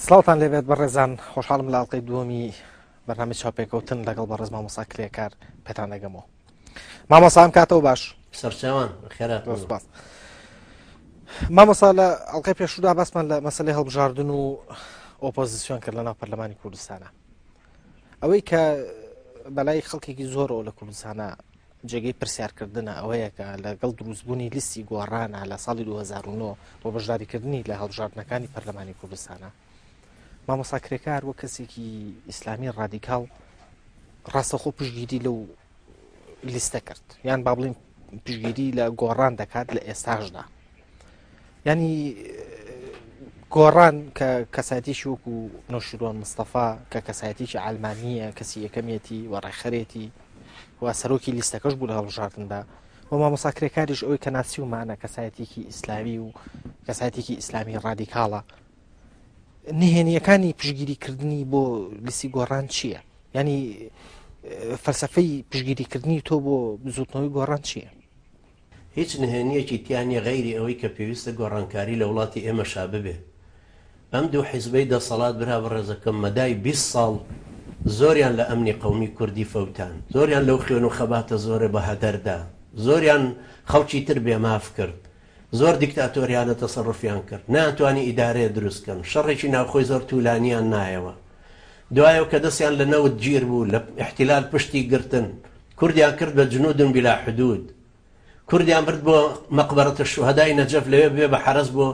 سڵاوتان لێبێت بەڕێزان، خۆشحاڵم لە ئەڵقەی دووەمی بەرنامەی چاوپێکەوتن لەگەڵ بەڕێز مامۆستا کرێکار پێتان دەگەمەوە. مامۆستا ئەم کاتەوە باش. سەرچاوان خێرات. زۆر سپاس. مامۆستا لە ئەڵقەی پێشوودا باسمان لە مەسەلەی هەڵبژاردن و ئۆپۆزیسیۆن کرد لەناو پەرلەمانی کوردستانە. ئەوەی کە بەلای خەڵکێکی زۆرەوە لە کوردستانە جێگەی پرسیارکردنە ئەوەیە کە لەگەڵ دروستبوونی لیستی گۆڕانە لە ساڵی 2009 بۆ بەشداریکردنی لە هەڵبژاردنەکانی پەرلەمانی کوردستانە مامۆستا کرێکار وەک کەسێکی ئیسلامی ڕادیکاڵ ڕاستەخۆ پشتگیری لەو لیستە کرد یان با بڵین پشتگیری لە گۆڕان دەکات لە ئێستاشدا ینی گۆڕان کە کەسایەتیی وەکو نەوشیروان مستەفا کە کەسایەتیی عەلمانییە کەسی یەکەمیەتی و ڕێکخەرێتی و سەرۆکی لیستەکەش بوو لە هەڵبژاردندا و مامۆستا کرێکاریش ئەوەی کە ناسیومانە کەسایەتێکی ئیسلامی و کەسایەتێکی ئیسلامی ڕادیکاڵە نهێنیەکانی پشگیریکردنی بۆ لیستی گۆڕان چییە؟ ینی فەلسفەی پشگیریکردنی تۆ بۆ بزوتنەوەی گۆڕان چییە؟ هیچ نهێنییەکی تیا نیە غەیری ئەوەی کە پێویستە گۆڕانکاری لە وڵاتی ئێمەشا ببێ. ئەم دوو حیزبەی دەسەڵات برا بەڕێزەکەم مەدای 20 ساڵ زۆریان لە ئەمنی قەومی کوردی فەوتان، زۆریان لەو خوێن و خەباتە زۆرە بە هەدەر دا، زۆریان خەڵکی تر بێ ماف کرد، زۆر دیکتاتۆریانە تەسەروفیان کرد، نەیانتوانی ئیدارەیە دروست کەن، شەڕێکی ناوخۆی زۆر تولانیان نایەوە. دوایەوە کە دەستیان لە نەوت گیر بوو، لە ئیحتیلال پشتی گرتن، کوردیان کرد بە جنود بلا حدود کوردیان برد بۆ مەقبەرەت الشهدای نەجەف لەوێ ببێ بە حەرەس بۆ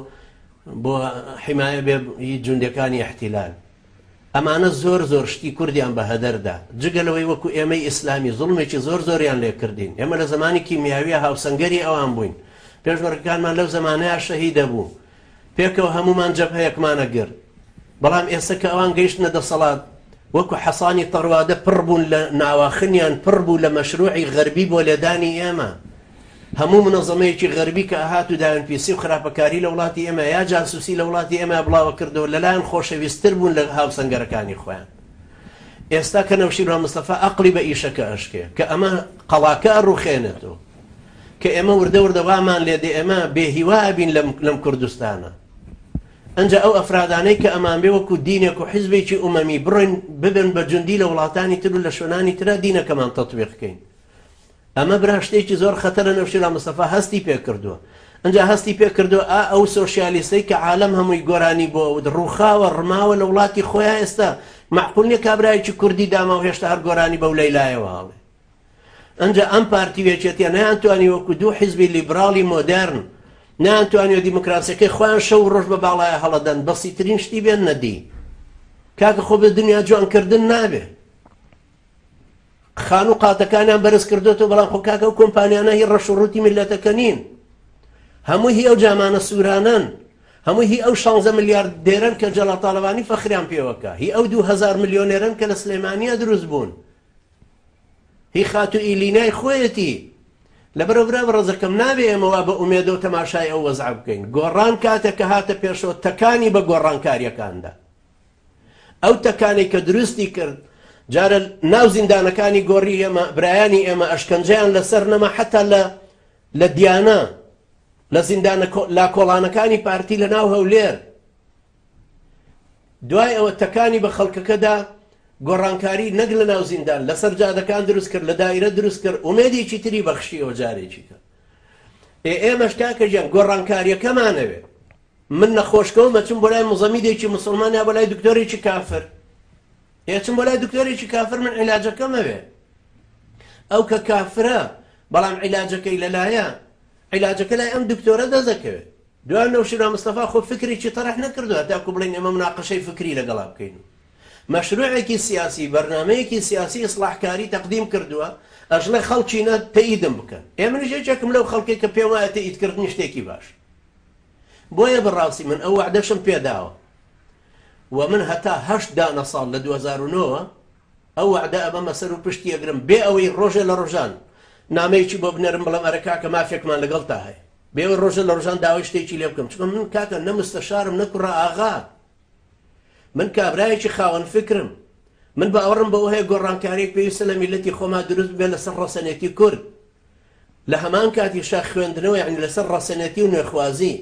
بۆ حیمایە بێ ی جوندەکانی احتیلال ئەمانە زۆر زۆر شتی کوردیان بە هەدەردا جگە لەوەی وەکو ئێمەی ئیسلامی زوڵمێکی زۆر زۆریان لێ کردین ئێمە لە زمانی کیمیاویە هاوسەنگەری ئەوان بووین پێشمەرگەکانمان لەو زمانەیە شەهیدە بوو پێکەوە هەموومان جەبهەیەکمان ئەگرت، بەڵام ئێستا کە ئەوان گەیشتنە دەسەڵات وەکو حەسانی تەڕوادە پڕ بوون لە ناواخنیان پڕ بوو لە مەشروعی غەربی بۆ لێدانی ئێمە. هەموو منەزەمەیەکی غەربی کە ئەهات و داوێنپیسی و خراپەکاری لە وڵاتی ئێمە یا جاسوسی لە وڵاتی ئێمە بڵاوە کردەوە لەلایان خۆشەویستتر بوون لە هاوسەنگەرەکانی خۆیان. ئێستا کە نەوشیروان مستەفا ئەقڵی بە ئیشەکە ئەشکێ کە ئەمە قەڵاکە ئەڕوخێنێتەوە کە ئێمە وردە وردە وامان لێ دێ ئێمە بێ هیوا ئەبین لەم لەم کوردستانە ئەنجا ئەو ئەفرادانەی کە ئەمان بێ وەکو دینێک و حیزبێکی ئومەمی بڕۆین ببن بە جوندی لە وڵاتانی تر و لە شوێنانی ترا دینەکەمان تەتبیق کەین ئەمە برا شتێکی زۆر خەتەرە نەوشیروان مستەفا هەستی پێ کردووە ئەنجا هەستی پێ کردووە ئا ئەو سۆشیالیستەی کە عالەم هەمووی گۆرانی بۆ ئەوت ڕووخاوە ڕماوە لە وڵاتی خۆیان ئێستا معقول نییە کابرایەکی کوردی داما و هێشتا هەر گۆرانی بەو لەیلایەوە هەڵێ ئەنجا ئەم پارتی و یەکێتیە نەیانتوانی وەکو دوو حیزبی لیبراڵی مۆدێرن نەیانتوانیوە دیموکراسیەکەی خۆیان شەو و ڕۆژ بە باڵایە هەڵەدەن بەسیترین شتی بێننە دی کاکە خۆ بە دنیا جوانکردن نابێ خانوو قاتەکانیان بەرز کردوێتەوە بەڵام خۆ کاکە و کۆمپانیانە هی ڕەش و ڕووتی میلەتەکە نین هەموو هی ئەو جامانە سوورانەن هەموو هی ئەو 16 ملیارد دێرن کە جەلال تاڵەبانی فەخریان پێوەکە هی ئەو 2000 ملیۆنێرن کە لە سلێمانیە دروست بوون هی خاتوو ئیلینای خۆیەتی لەبەرەوە برا بەڕێزەکەم نابێ ئێمە وا بە ئومێدەوە تەماشای ئەو وەزعە بکەین گۆڕان کاتێک کە هاتە پێشەوە تەکانی بە گۆڕانکاریەکاندا ئەو تەکانەی کە دروستی کرد جارە ناو زیندانەکانی گۆڕی ئێمە برایانی ئێمە ئەشکەنجەیان لەسەر نەما حتا لە لە دیانە لە زیندانە لاکۆڵانەکانی پارتی لە ناو هەولێر دوای ئەوە تەکانی بە خەڵکەکەدا گۆڕانکاری نەک لە ناو زیندان لەسەر جادەکان دروست کرد لە دایرە دروست کرد ئومێدێکی تری بەخشیەوە جارێکی کە ئێ ئێمەش کاکە گیان گۆڕانکاریەکەمانەوێ من نەخۆشکەوم ئەچم بۆ لای مزەمیدێکی مسلمان یا بۆ لای دکتۆرێکی کافر ئێچم بۆ لای دکتۆرێکی کافر من عیلاجەکەم ئەوێ ئەو کە کافرە بەڵام عیلاجەکەی لەلایە عیلاجەکە لای ئەم دکتۆرە دەست دەکەوێت دوای نەوشیروان مستەفا خۆ فکرێکی تەرح نەکردووە تاکو بڵێین ئێمە مناقەشەی فکری لەگەڵا بکەین مەشروعێکی سیاسی بەرنامەیەکی سیاسی ئیسڵاحکاری تەقدیم کردووە ئەژڵێ خەڵکینە تەئیدم بکەن ئێ منیش یەکێکم لەو خەڵکەی کە پێم وایە تەئیدکردنی شتێکی باش بۆیە بەڕاستی من ئەو وەعدەشم پێداوە و من هەتا هەشت دانە ساڵ لە 2009 ئەو وەعدە ئەبەمە سەر و پشتی ئەگرم بێ ئەوەی ڕۆژێ لە ڕۆژان نامەیەکی بۆ بنێرم بڵێم ئەرە کاکە مافێکمان لەگەڵتا هەیە بێ ئەوەی ڕۆژێ لە ڕۆژان داوای شتێکی لێ بکەم چونکە من کاکە نە مستەشارم نە کوڕە ئاغا من کابرایەکی خاوەن فکرم من باوەڕم بەوە هەیە گۆڕانکاریەک پێویستە لە میلەتی خۆما دروست ببێت لەسەر ڕەسەنێتی کورد لە هەمان کاتیشا خوێندنەوە یعنی لەسەر ڕەسەنێتی و نوێخوازی.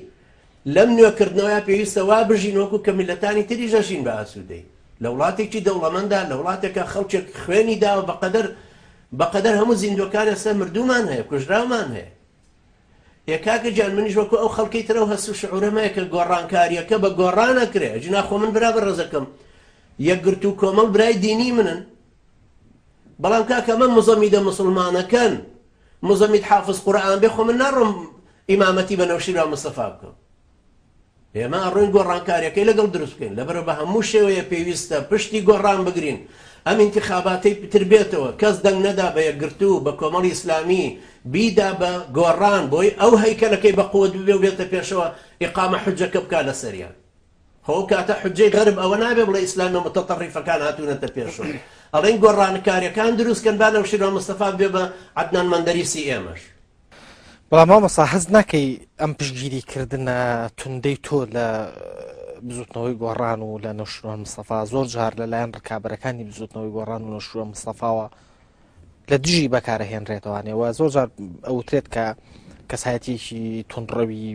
لەم نوێکردنەوەیا پێویستە وا بژین وەکو کە میللەتانی تریش ئەژین بە ئاسوودەیی. لە وڵاتێکی دەوڵەمەندا، لە وڵاتێکا خەڵکێک خوێنی داوە بەقەدەر بەقەدەر هەموو زیندووەکان ئێستا مردوومان هەیە، کوژراومان هەیە. ئێ کاکە گیان منیش وەکو ئەو خەڵکەی تر ئەو هەست و شعورەم هەیە کە گۆڕانکارییەکە بە گۆڕان ئەکرێ، ئەگینا خۆ من برا بەڕێزەکەم یەکگرتوو کۆمەڵ برای دینی منن، بەڵام کاکە ئەمە مزەمیدە موسڵمانەکەن، مزەمید حافز قورئان بێ خۆ من ناڕۆم ئیمامەتی بە نەوشیروان مستەفا بکەم. ئێمە ئەڕۆین گۆڕانکاریەکەی لەگەڵ دروست بکەین، لەبەرئەوە بە هەموو شێوەیە پێویستە پشتی گۆڕان بگرین، ئەم ئینتیخاباتەی پتر بێتەوە، کەس دەنگ نەدا بە یەکگرتوو، بە کۆمەڵی ئیسلامی، بیدا بە گۆڕان بۆی ئەو هەیکەلەکەی بە قوت ببێ و بێتە پێشەوە ئیقامە حوجەکە بکا لەسەریان. خۆ ئەو کاتە حوجەی غەرب ئەوە نابێ بڵێ ئیسلامیە موتەتەڕیفەکان هاتوونەتە پێشەوە، ئەڵێین گۆڕانکاریەکان دروست کەن با نەوشیروان مستەفا ببێ بە عەدنان مەندەریسی ئێمەش. بەڵام مامۆستا هەست ناکەی ئەم پشتگیری کردنە توندەی تۆ لە بزوتنەوەی گۆڕان و لە نەوشیروان مستەفا زۆر جار لەلایەن ڕکابەرەکانی بزوتنەوەی گۆڕان و نەوشیروان مستەفاوە لە دژی بەکارەهێنرێتوانێەوە زۆر جار ئەوترێت کە کەسایەتیەکی تونڕەوی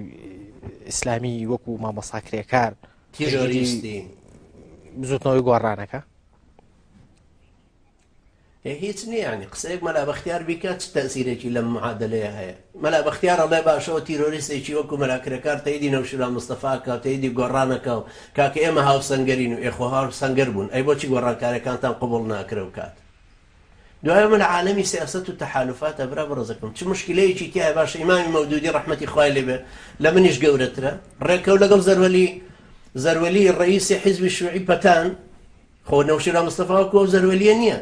ئیسلامی وەکو مامۆستا کرێکار تیرۆریستی بزوتنەوەی گۆڕانەکە ئێ هیچ نییە یانی قسەیەک مەلا بەختیار بیکا چ تەئسیرێکی لەم معادەلەیە هەیە؟ مەلا بەختیار ئەڵێ باشە ئەو تیرۆریستێکی وەکو مەلا کرێکار تەیدی نەوشیروان مستەفا ئەکا و تەیدی گۆڕان ئەکا و کاکە ئێمە هاوسەنگەرین و ئێ خۆ هاوسەنگەر بوون ئەی بۆچی گۆڕانکاریەکانتان قبوڵ ناکرێ و کات دوای ئەمە لە عالەمی سیاسەت و تەحالوفاتە برا بەڕێزەکەم چ مشکلەیەکی تیایە باشە ئیمامی مەودودی ڕەحمەتی خوای لێ بێ لە منیش گەورەترە ڕێکەو لەگەڵ زەروەلی زەروەلی ڕئیسی حیزبی شوعی پەتان خۆ نەوشیروان مستەفا وەکو ئەو زەروەلیە نییە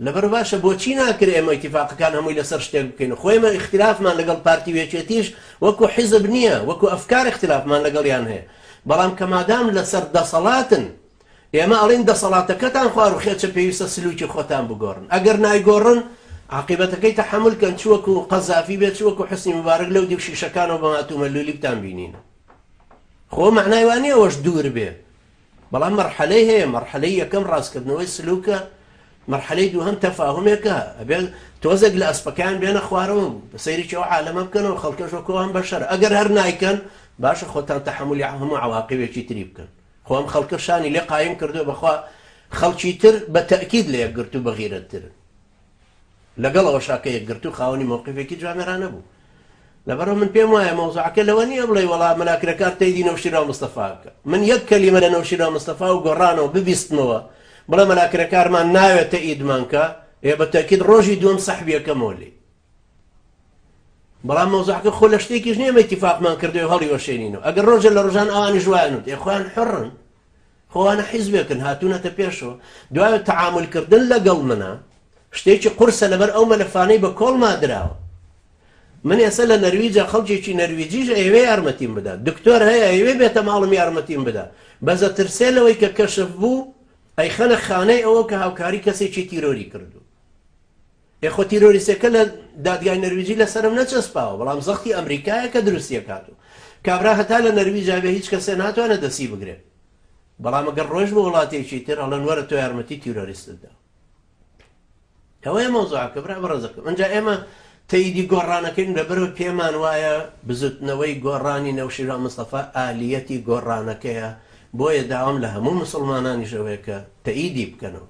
لەبەر باشە بۆچی ناکرێ ئێمە ئیتیفاقەکان هەمووی لەسەر شتێک بکەین خۆ ئێمە ئیختلافمان لەگەڵ پارتی و یەکێتیش وەکو حیزب نییە وەکو ئەفکار ئیختلافمان لەگەڵیان هەیە بەڵام کە مادام لەسەر دەسەڵاتن ئێمە ئەڵین دەسەڵاتەکەتان خوار و خێچە پێویستە سلوکی خۆتان بگۆڕن ئەگەر نایگۆڕن عاقیبەتەکەی تەحەمول کەن چ وەکو قەزافی بێت چ وەکو حسنی مبارک لەو دیو شیشەکانەوە بە ماتومەلولی بتان بینین خۆ مەعنای وا نییە ئەوەش دوور بێ بەڵام مەرحەلەی هەیە مەرحەلەی یەکەم ڕاستکردنەوەی سلوکە مەرحەلەی دووهەم تەفاهمێکە ئەبێ تۆزێک لە ئەسپەکەیان بێنە خوارەوە سەیرێکی ئەو عالەمە بکەنەوە خەڵکەش وەکو ئەم بەشەرە ئەگەر هەر نایکەن باشە خۆتان تەحەمولی هەموو عەواقیبێکی تری بکەن خۆ ئەم خەڵکە شانی لێ قایم کردووە بەخوا خەڵکی تر بە تەئکید لە یەکگرتوو بەغیرەتترن لەگەڵ ئەوەشا کە یەکگرتوو خاوەنی مەوقیفێکی جوامێرانە بوو. لەبەرئەوە من پێم وایە مەوزوعەکە لەوە نییە بڵێی وەڵا مەلا کرێکار تەیدی نەوشیروان مستەفا بکە. من یەک کەلیمە لە نەوشیروان مستەفا و گۆڕانەوە ببیستمەوە بڵێ مەلا کرێکارمان ناوێت تەئیدمان کە، ئێ بە تەئکید ڕۆژی دووەم سەحبی ئەکەمەوە لێی. بەڵام مەوزوعەکە خۆ لە شتێکیش نییە ئێمە ئیتیفاقمان کردووە و هەڵیوەشێنینەوە. ئەگەر ڕۆژێ لە ڕۆژان ئەوانیش وایان وت، ئێ خۆیان حوڕن. خۆ ئەوانە حیزبێکن هاتوونەتە پێشەوە دوای تەعامول کردن لەگەڵ منە شتێکی قورسە لەبەر ئەو مەلەفانەی بە کۆڵما دراوە من ئێستا لە نەرویجە خەڵکێکی نەرویجیش ئەیەوێ یارمەتیم بدا دکتۆر هەیە ئەیەوێ بێتە ماڵم یارمەتیم بدا بەس ئەترسێ لەوەی کە کەشف بوو ئەیخەنە خانەی ئەوە کە هاوکاری کەسێکی تیرۆری کردو ئێ خۆ تیرۆریستەکە لە دادگای نەرویجی لەسەرم نەچەسپاوە بەڵام زەختی ئەمریکایە کە دروستی ئەکات و کابرا هەتا لە نەرویجا بێ هیچ کەسێ ناتوانێت دەستی بگرێ بەڵام ئەگەر ڕۆیشت بۆ وڵاتێکی تر ئەڵێن وەرە تۆ یارمەتی تیرۆریستت دا ئەوەیە مەوزوعەکە برا بەڕێزەکەم ئەنجا ئێمە تەیدی گۆڕانەکەین لەبەرەوە پێمان وایە بزوتنەوەی گۆڕانی نەوشیروان مستەفا ئالیەتی گۆڕانەکەیە بۆیە داوام لە هەموو مسلمانانیش ئەوەیە کە تەئیدی بکەنەوە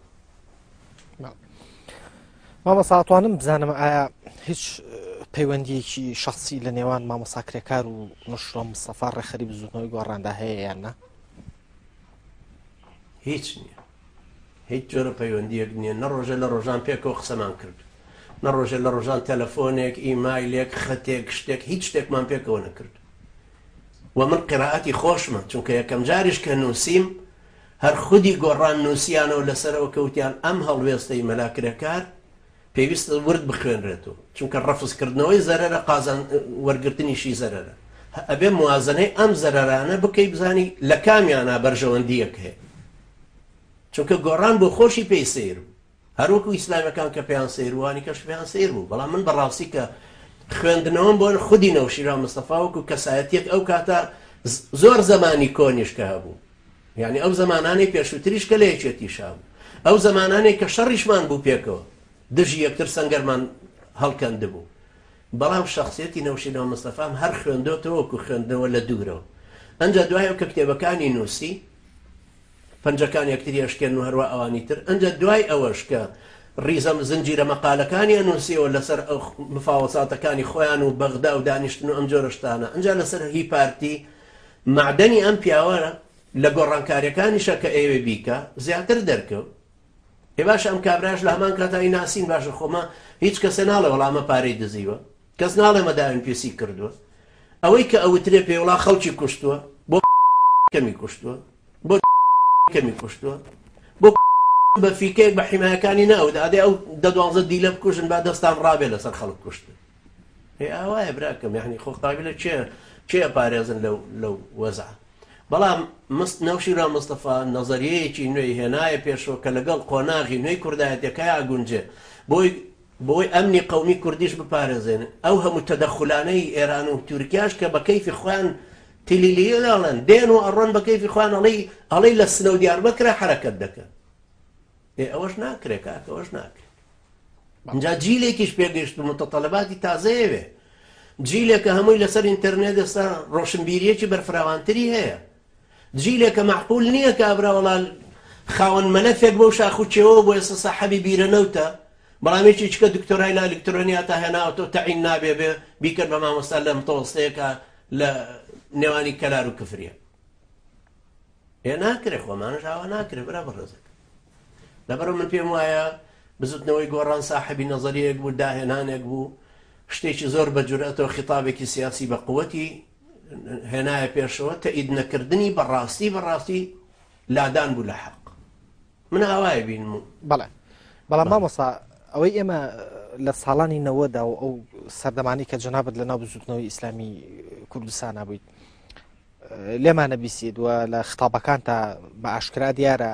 مامۆستا ئەتوانم بزانم ئایا هیچ پەیوەندیەکی شخصی لە نێوان مامۆستا کرێکار و نوشرۆ مستەفا ڕێکخەری بزوتنەوەی گۆڕاندا هەیە یان نا؟ هیچ نییە هیچ جۆرە پەیوەندیەک نییە نە ڕۆژە لە ڕۆژان پێکەوە قسەمان کرد نە ڕۆژە لە ڕۆژان تەلەفۆنێک ئیمایلێک خەتێک شتێک هیچ شتێکمان پێکەوە نەکرد و من قراءەتی خۆشمە چونکە یەکەم جاریش کە نووسیم هەر خودی گۆڕان نووسیانەوە لەسەرەوە کە وتیان ئەم هەڵوێستەی مەلا کرێکار پێویستە ورد بخوێنرێتەوە چونکە ڕەفز کردنەوەی زەرەرە قازان وەرگرتنیشی زەرەرە ئەبێ موازنەی ئەم زەرەرانە بکەی بزانی لە کامیانە بەرژەوەندیەک هەیە چونکە گۆڕان بۆ خۆشی پێی سەیر بوو هەروەکو ئیسلامیەکان کە پێیان سەیر بوو ئەوانی کەش پێیان سەیر بوو بەڵام من بەڕاستی کە خوێندنەوەم بۆ خودی نەوشیروان مستەفا وەکو کەسایەتیەک ئەو کاتە زۆر زەمانی کۆنیش کە هەبوو یعنی ئەو زەمانانەی پێشووتریش کە لە یەکێتیشا بوو ئەو زەمانانەی کە شەڕیشمان بوو پێکەوە دژی یەکتر سەنگەرمان هەڵکەندبوو. بەڵام شەخسیەتی نەوشیروان مستەفام هەر خوێندۆتەوە وەکو خوێندنەوە لە دوورەوە. ئەنجا دوای ئەو کە کتێبەکانی نووسی، پەنجەکان یەکتری ئەشکێنن و هەروا ئەوانی تر، ئەنجا دوای ئەوەش کە ڕیزە زنجیرە مەقالەکانی ئەنووسیەوە لەسەر ئەو مفاوەزاتەکانی خۆیان و بەغدا و دانیشتن و ئەم جۆرە شتانە، ئەنجا لەسەر هی پارتی، مەعدەنی ئەم پیاوە لە گۆڕانکاریەکانیشا کە ئەیەوێ بیکا زیاتر دەرکەوت. ئێ باشە ئەم کابرایەش لە هەمان کاتا ئەیناسین باشە خۆ مە هیچ کەسێ ناڵێ وەڵا ئەمە پارەی دزیوە کەس ناڵێ مە داوێن پیسی کردووە ئەوەی کە ئەوترێ پێ وڵا خەڵکی کوشتووە بۆ کەمی کوشتووە بۆ کەمی کوشتووە بۆ بە فیکەیەک بە حیمایەکانی ناوت ئادێ ئەو دە دوانزە دیلە بکوژن با دەستان ڕابێ لەسەر خەڵک کوشتن ئێ ئاوایە براکەم یعنی خۆ قابلە کێ کێ پارێزن لەو لەو وەزعە بەڵام مست نەوشیروان مستەفا نەزەریەیەکی نوێی هێنایە پێشەوە کە لەگەڵ قۆناغی نوێی کوردایەتیەکەیا ئەگونجێ بۆی بۆی ئەمنی قەومی کوردیش بپارێزێن ئەو هەموو تەدەخولانەی ئێران و تورکیاش کە بە کەیفی خۆیان تلیلیە ئەڵێن دێن و ئەڕۆن بە کەیفی خۆیان ئەڵێی ئەڵێی لە سنە و دیاربەکرە حەرەکەت دەکەن ئێ ئەوەش ناکرێ کاکە ئەوەش ناکرێ ئینجا جیلێکیش پێگەیشت و متطلباتی تازەیەوێ جیلێکە هەمووی لەسەر ئینتەرنێت ئێستا ڕۆشنبیریەکی بەرفراوانتری هەیە جیلێکە معقول نییە کابرا وەڵا خاوەن مەلەفێک بەو شاخ و کێوە بۆ ئێستا ساحەبی بیرە نەوتە بەڵام یەکی چکە دکتۆرای لە ئەلکترۆنیا تا هێناوەتەوە تەعین نابێ بێ بیکەن بە مامۆستا لە متەوەستەیەکە لە نێوانی کەلار و کفریە ئێ ناکرێ خۆمانش ئاوا ناکرێ برا بەڕێزەکە لەبەرئەوە من پێم وایە بزوتنەوەی گۆڕان ساحەبی نەزەریەیەک بوو، داهێنانێک بوو، شتێکی زۆر بە جورئەتەوە خیتابێکی سیاسی بە قوتی هێنایە پێشەوە، تەئید نەکردنی بە ڕاستی بە ڕاستی لادان بوو لە حەق. من ئاوایە بینم و بەڵێ بەڵام مامۆستا ئەوەی ئێمە لە ساڵانی نەوەدا و ئەو سەردەمانی کە جەنابەت لە ناو بزوتنەوەی ئیسلامی کوردستانە بوویت لێمانە بیسیت و لە خطابەکانتا بە ئاشکرا دیارە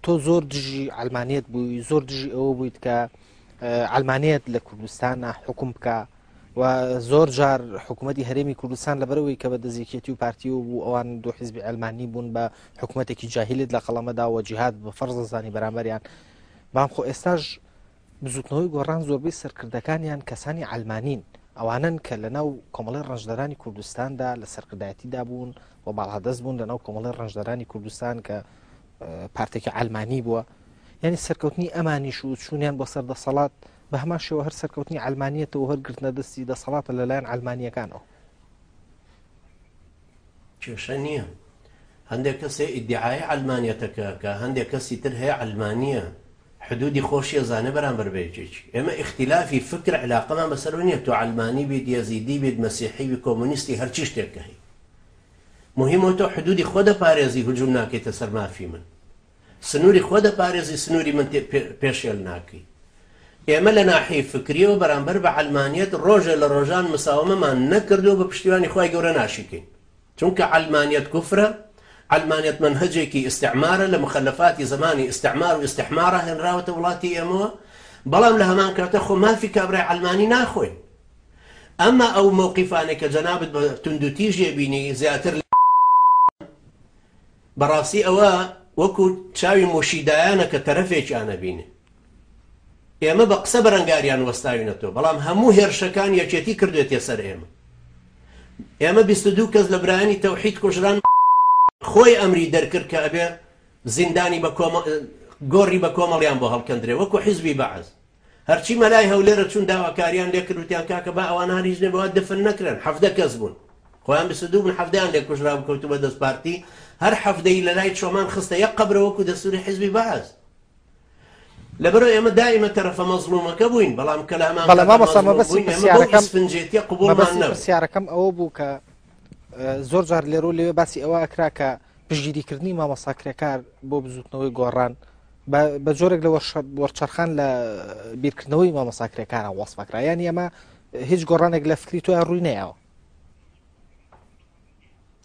تۆ زۆر دژی ئەلمانیت بووی زۆر دژی ئەوە بوویت کە ئەلمانیت لە کوردستانە حکوم بکە و زۆر جار حکوومەتتی هەرێمی کوردستان لەبەرەوەی کە بە دەزیکێتی و پارتی و بوو ئەوان دوو حیزبی ئەلمانی بوون بە حکوومەتێکی جاهیلت لە قەڵەمەدا و جیهاد بە فەرزەزانی بەرامبەریان بام خۆ ئێستاش بزوتنەوەی گۆڕان زۆربەی سەرکردەکانیان کەسانی عەلمانین، ئەوانەن کە لەناو کۆمەڵی ڕەنجدەرانی کوردستاندا لە سەرکردایەتیدا بوون و باڵادەست بوون لەناو کۆمەڵی ڕەنجدەرانی کوردستان کە پارتێکی عەلمانی بووە. یعنی سەرکەوتنی ئەمانیش و چوونیان بۆ سەر دەسەڵات بە هەمان شێوە هەر سەرکەوتنی عەلمانیەتەوە هەر گرتنە دەستی دەسەڵاتە لەلایەن عەلمانیەکانەوە. کێشە نییە. هەندێک کەس هەیە ئیدیعای عەلمانیەتەکە ئەکا، هەندێک کەسی تر هەیە عەلمانیە حدودی خۆشی ئەزانێ بەرامبەر بە یەکێکی. ئێمە ئیختیلافی فکر عیلاقەمان بەسەرەوە نییە تۆ عەلمانی بیت، یەزیدی بیت، مەسیحی بی، کۆمۆنیستی هەرچی شتێک کە هەی. موهیمە تۆ حدودی خۆ دەپارێزی هجوم ناکەیتە سەر مافی من. سنوری خۆ دەپارێزی سنوری من پێشێل ناکەی. ئێمە لە ناحیەی فکریەوە بەرامبەر بە عەلمانیەت ڕۆژێ لە ڕۆژان مساوەمەمان نەکردووە بە پشتیوانی خوای گەورە ناشیکەین. چونکە عەلمانیەت کوفرە، عەلمانیەت مەنهەجێکی ئیستعمارە لە مخەلەفاتی زەمانی ئیستعمار و ئیستحمارا هێنراوەتە وڵاتی ئێمەوە، بەڵام لە هەمان کاتە خۆ مافی کابرای عەلمانی ناخۆین. ئەما ئەو مەوقیفانەی کە جەنابت بە توندوتیژی ئەبینی زیاتر لە بەڕاستی ئەوە وەکو چاوی مۆشیدایانە کە تەرەفێکیان ئەبینێ. ئێمە بە قسە بەرەنگاریان وەستاوینەتەوە، بەڵام هەموو هێرشەکان یەکێتی کردوێتیە سەر ئێمە. ئێمە 22 کەس لە برایانی تەوحید کوژران، خۆی ئەمری دەرکرد کە ئەبێ زیندانی بە کۆمەڵ گۆڕی بە کۆمەڵیان بۆ هەڵکەندرێ وەکو حیزبی بەعس. هەرچی مەلای هەولێرە چوون داواکاریان لێکرد وتیان کاکە با ئەوانە هەر هیچ نەبێ وا دفن نەکرێن، 17 کەس بوون. خۆیان 22 بوون حەڤدەیان لێ کوژرابوو کەوتبووە دەست پارتی، هەر حەڤدەی لەلای چۆمان خستە یەک قەبرەوە وەکو دەستوری حیزبی بەعس. لەبەرئەوە ئێمە دائیمە تەرەفە مەزڵومەکە بووین، بەڵام کە لە هەمان بەڵێ کاتدا مامۆستا مەزڵوم مەبەستی بووین ئێمە بەو پرسیارەکەم ئیسفنجێتیە قبوڵمان مەبەستی نەبوو. پرسیارەکەم ئەوە بوو کە زۆر جار لێرە و لەوێ باسی ئەوە ئەکرا کە پشتگیریکردنی مامۆستا کرێکار بۆ بزوتنەوەی گۆڕان بە جۆرێک لە وەرچەرخان لە بیرکردنەوەی مامۆستا کرێکاران وەسفەکرا یانی ئەمە هیچ گۆڕانێک لە فکری تۆیان ڕووی نەیاوە.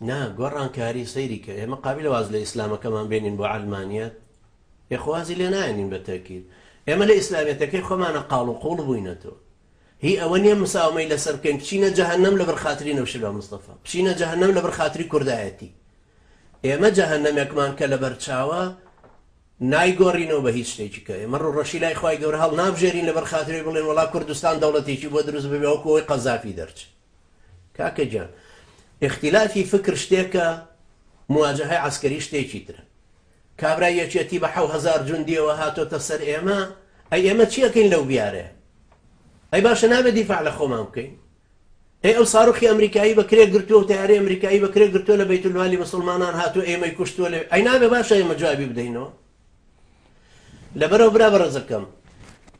نا گۆڕانکاری سەیری کە ئێمە قابلە واز لە ئیسلامەکەمان بێنین بۆ عەلمانیەت؟ ئێ خۆ وازی لێ نایەنین بە تەئکید ئێمە لە ئیسلامیەتەکەی خۆمانە قاڵ و قوڵ بووینەتەوە هی ئەوە نییە مساومەی لەسەر بکەین بچینە جەهەنەم لەبەر خاتری نەوشیروان مستەفا بچینە جەهەنەم لەبەر خاتری کوردایەتی ئێمە جەهەنەمێکمان کە لەبەر چاوە. نایگۆڕینەوە بە هیچ شتێکی کە. ئێمە ڕووڕەشی لای خوای گەورە هەڵنابژێرین لەبەر خاتری بڵێن وەڵا کوردستان دەوڵەتێکی بۆ دروست ببێ وەکو ئەوەی قەزافی دەرچێ. کاکە گیان ئیختیلافی فکر شتێکە مواجەهەی عەسکەری شتێکی ترە. کابرای یەکێتی بە 7000 جوندیەوە هاتۆتە سەر ئێمە، ئەی ئێمە چی ئەکەین لەو بیارەیە؟ ئەی باشە نابێ دیفاع لە خۆمان بکەین؟ ئەی ئەو ساروخی ئەمریکایی بە کرێ گرتووە و تەیارەی ئەمریکایی بە کرێ گرتووە لە بەیتولمالی مسوڵمانان هاتووە ئێمەی کوشتووە لەوێ، ئەی نابێ باشە ئێمە جوابی بدەینەوە؟ لەبەرەوە برا بەڕێزەکەم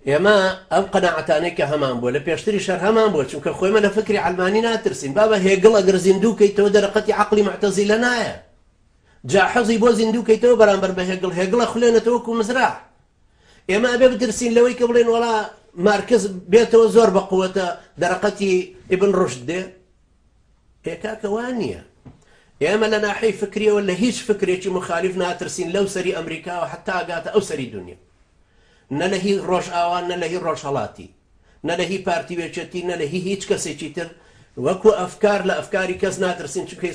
ئێمە ئەم قەناعەتانەی کە هەمان بووە لە پێشتری شەر هەمان بووە، چونکە خۆ ئێمە لە فکری عەلمانی ناترسین. بابە هێگڵ ئەگەر زیندوو کەیتەوە دەرەقەتی عەقڵی موعتەزیلە نایە، جاحەزی بۆ زیندوو کەیتەوە بەرامبەر بە هێگڵ، هێگڵە خولێنێتەوە وەکو مزراح. ئێمە ئەبێ بترسین لەوەی کە بڵێن وەڵا مارکس بێتەوە زۆر بە قوەتە دەرەقەتی ئیبن ڕوشد دێ. ئێ کاکە وا نییە. ئێمە لە ناحەی فکریەوە لە هیچ فکرێکی مخالف ناترسین لەو سەری ئەمریکاوە حتا ئەگاتە ئەو سەری دنیا، نە لە هی ڕۆژئاوا نە لە هی ڕۆژهەڵاتی، نە لە هی پارتی وێچێتی نە لە هی هیچ کەسێکی تر. وەکو ئەفکار لە ئەفکاری کەس ناترسین، چونکە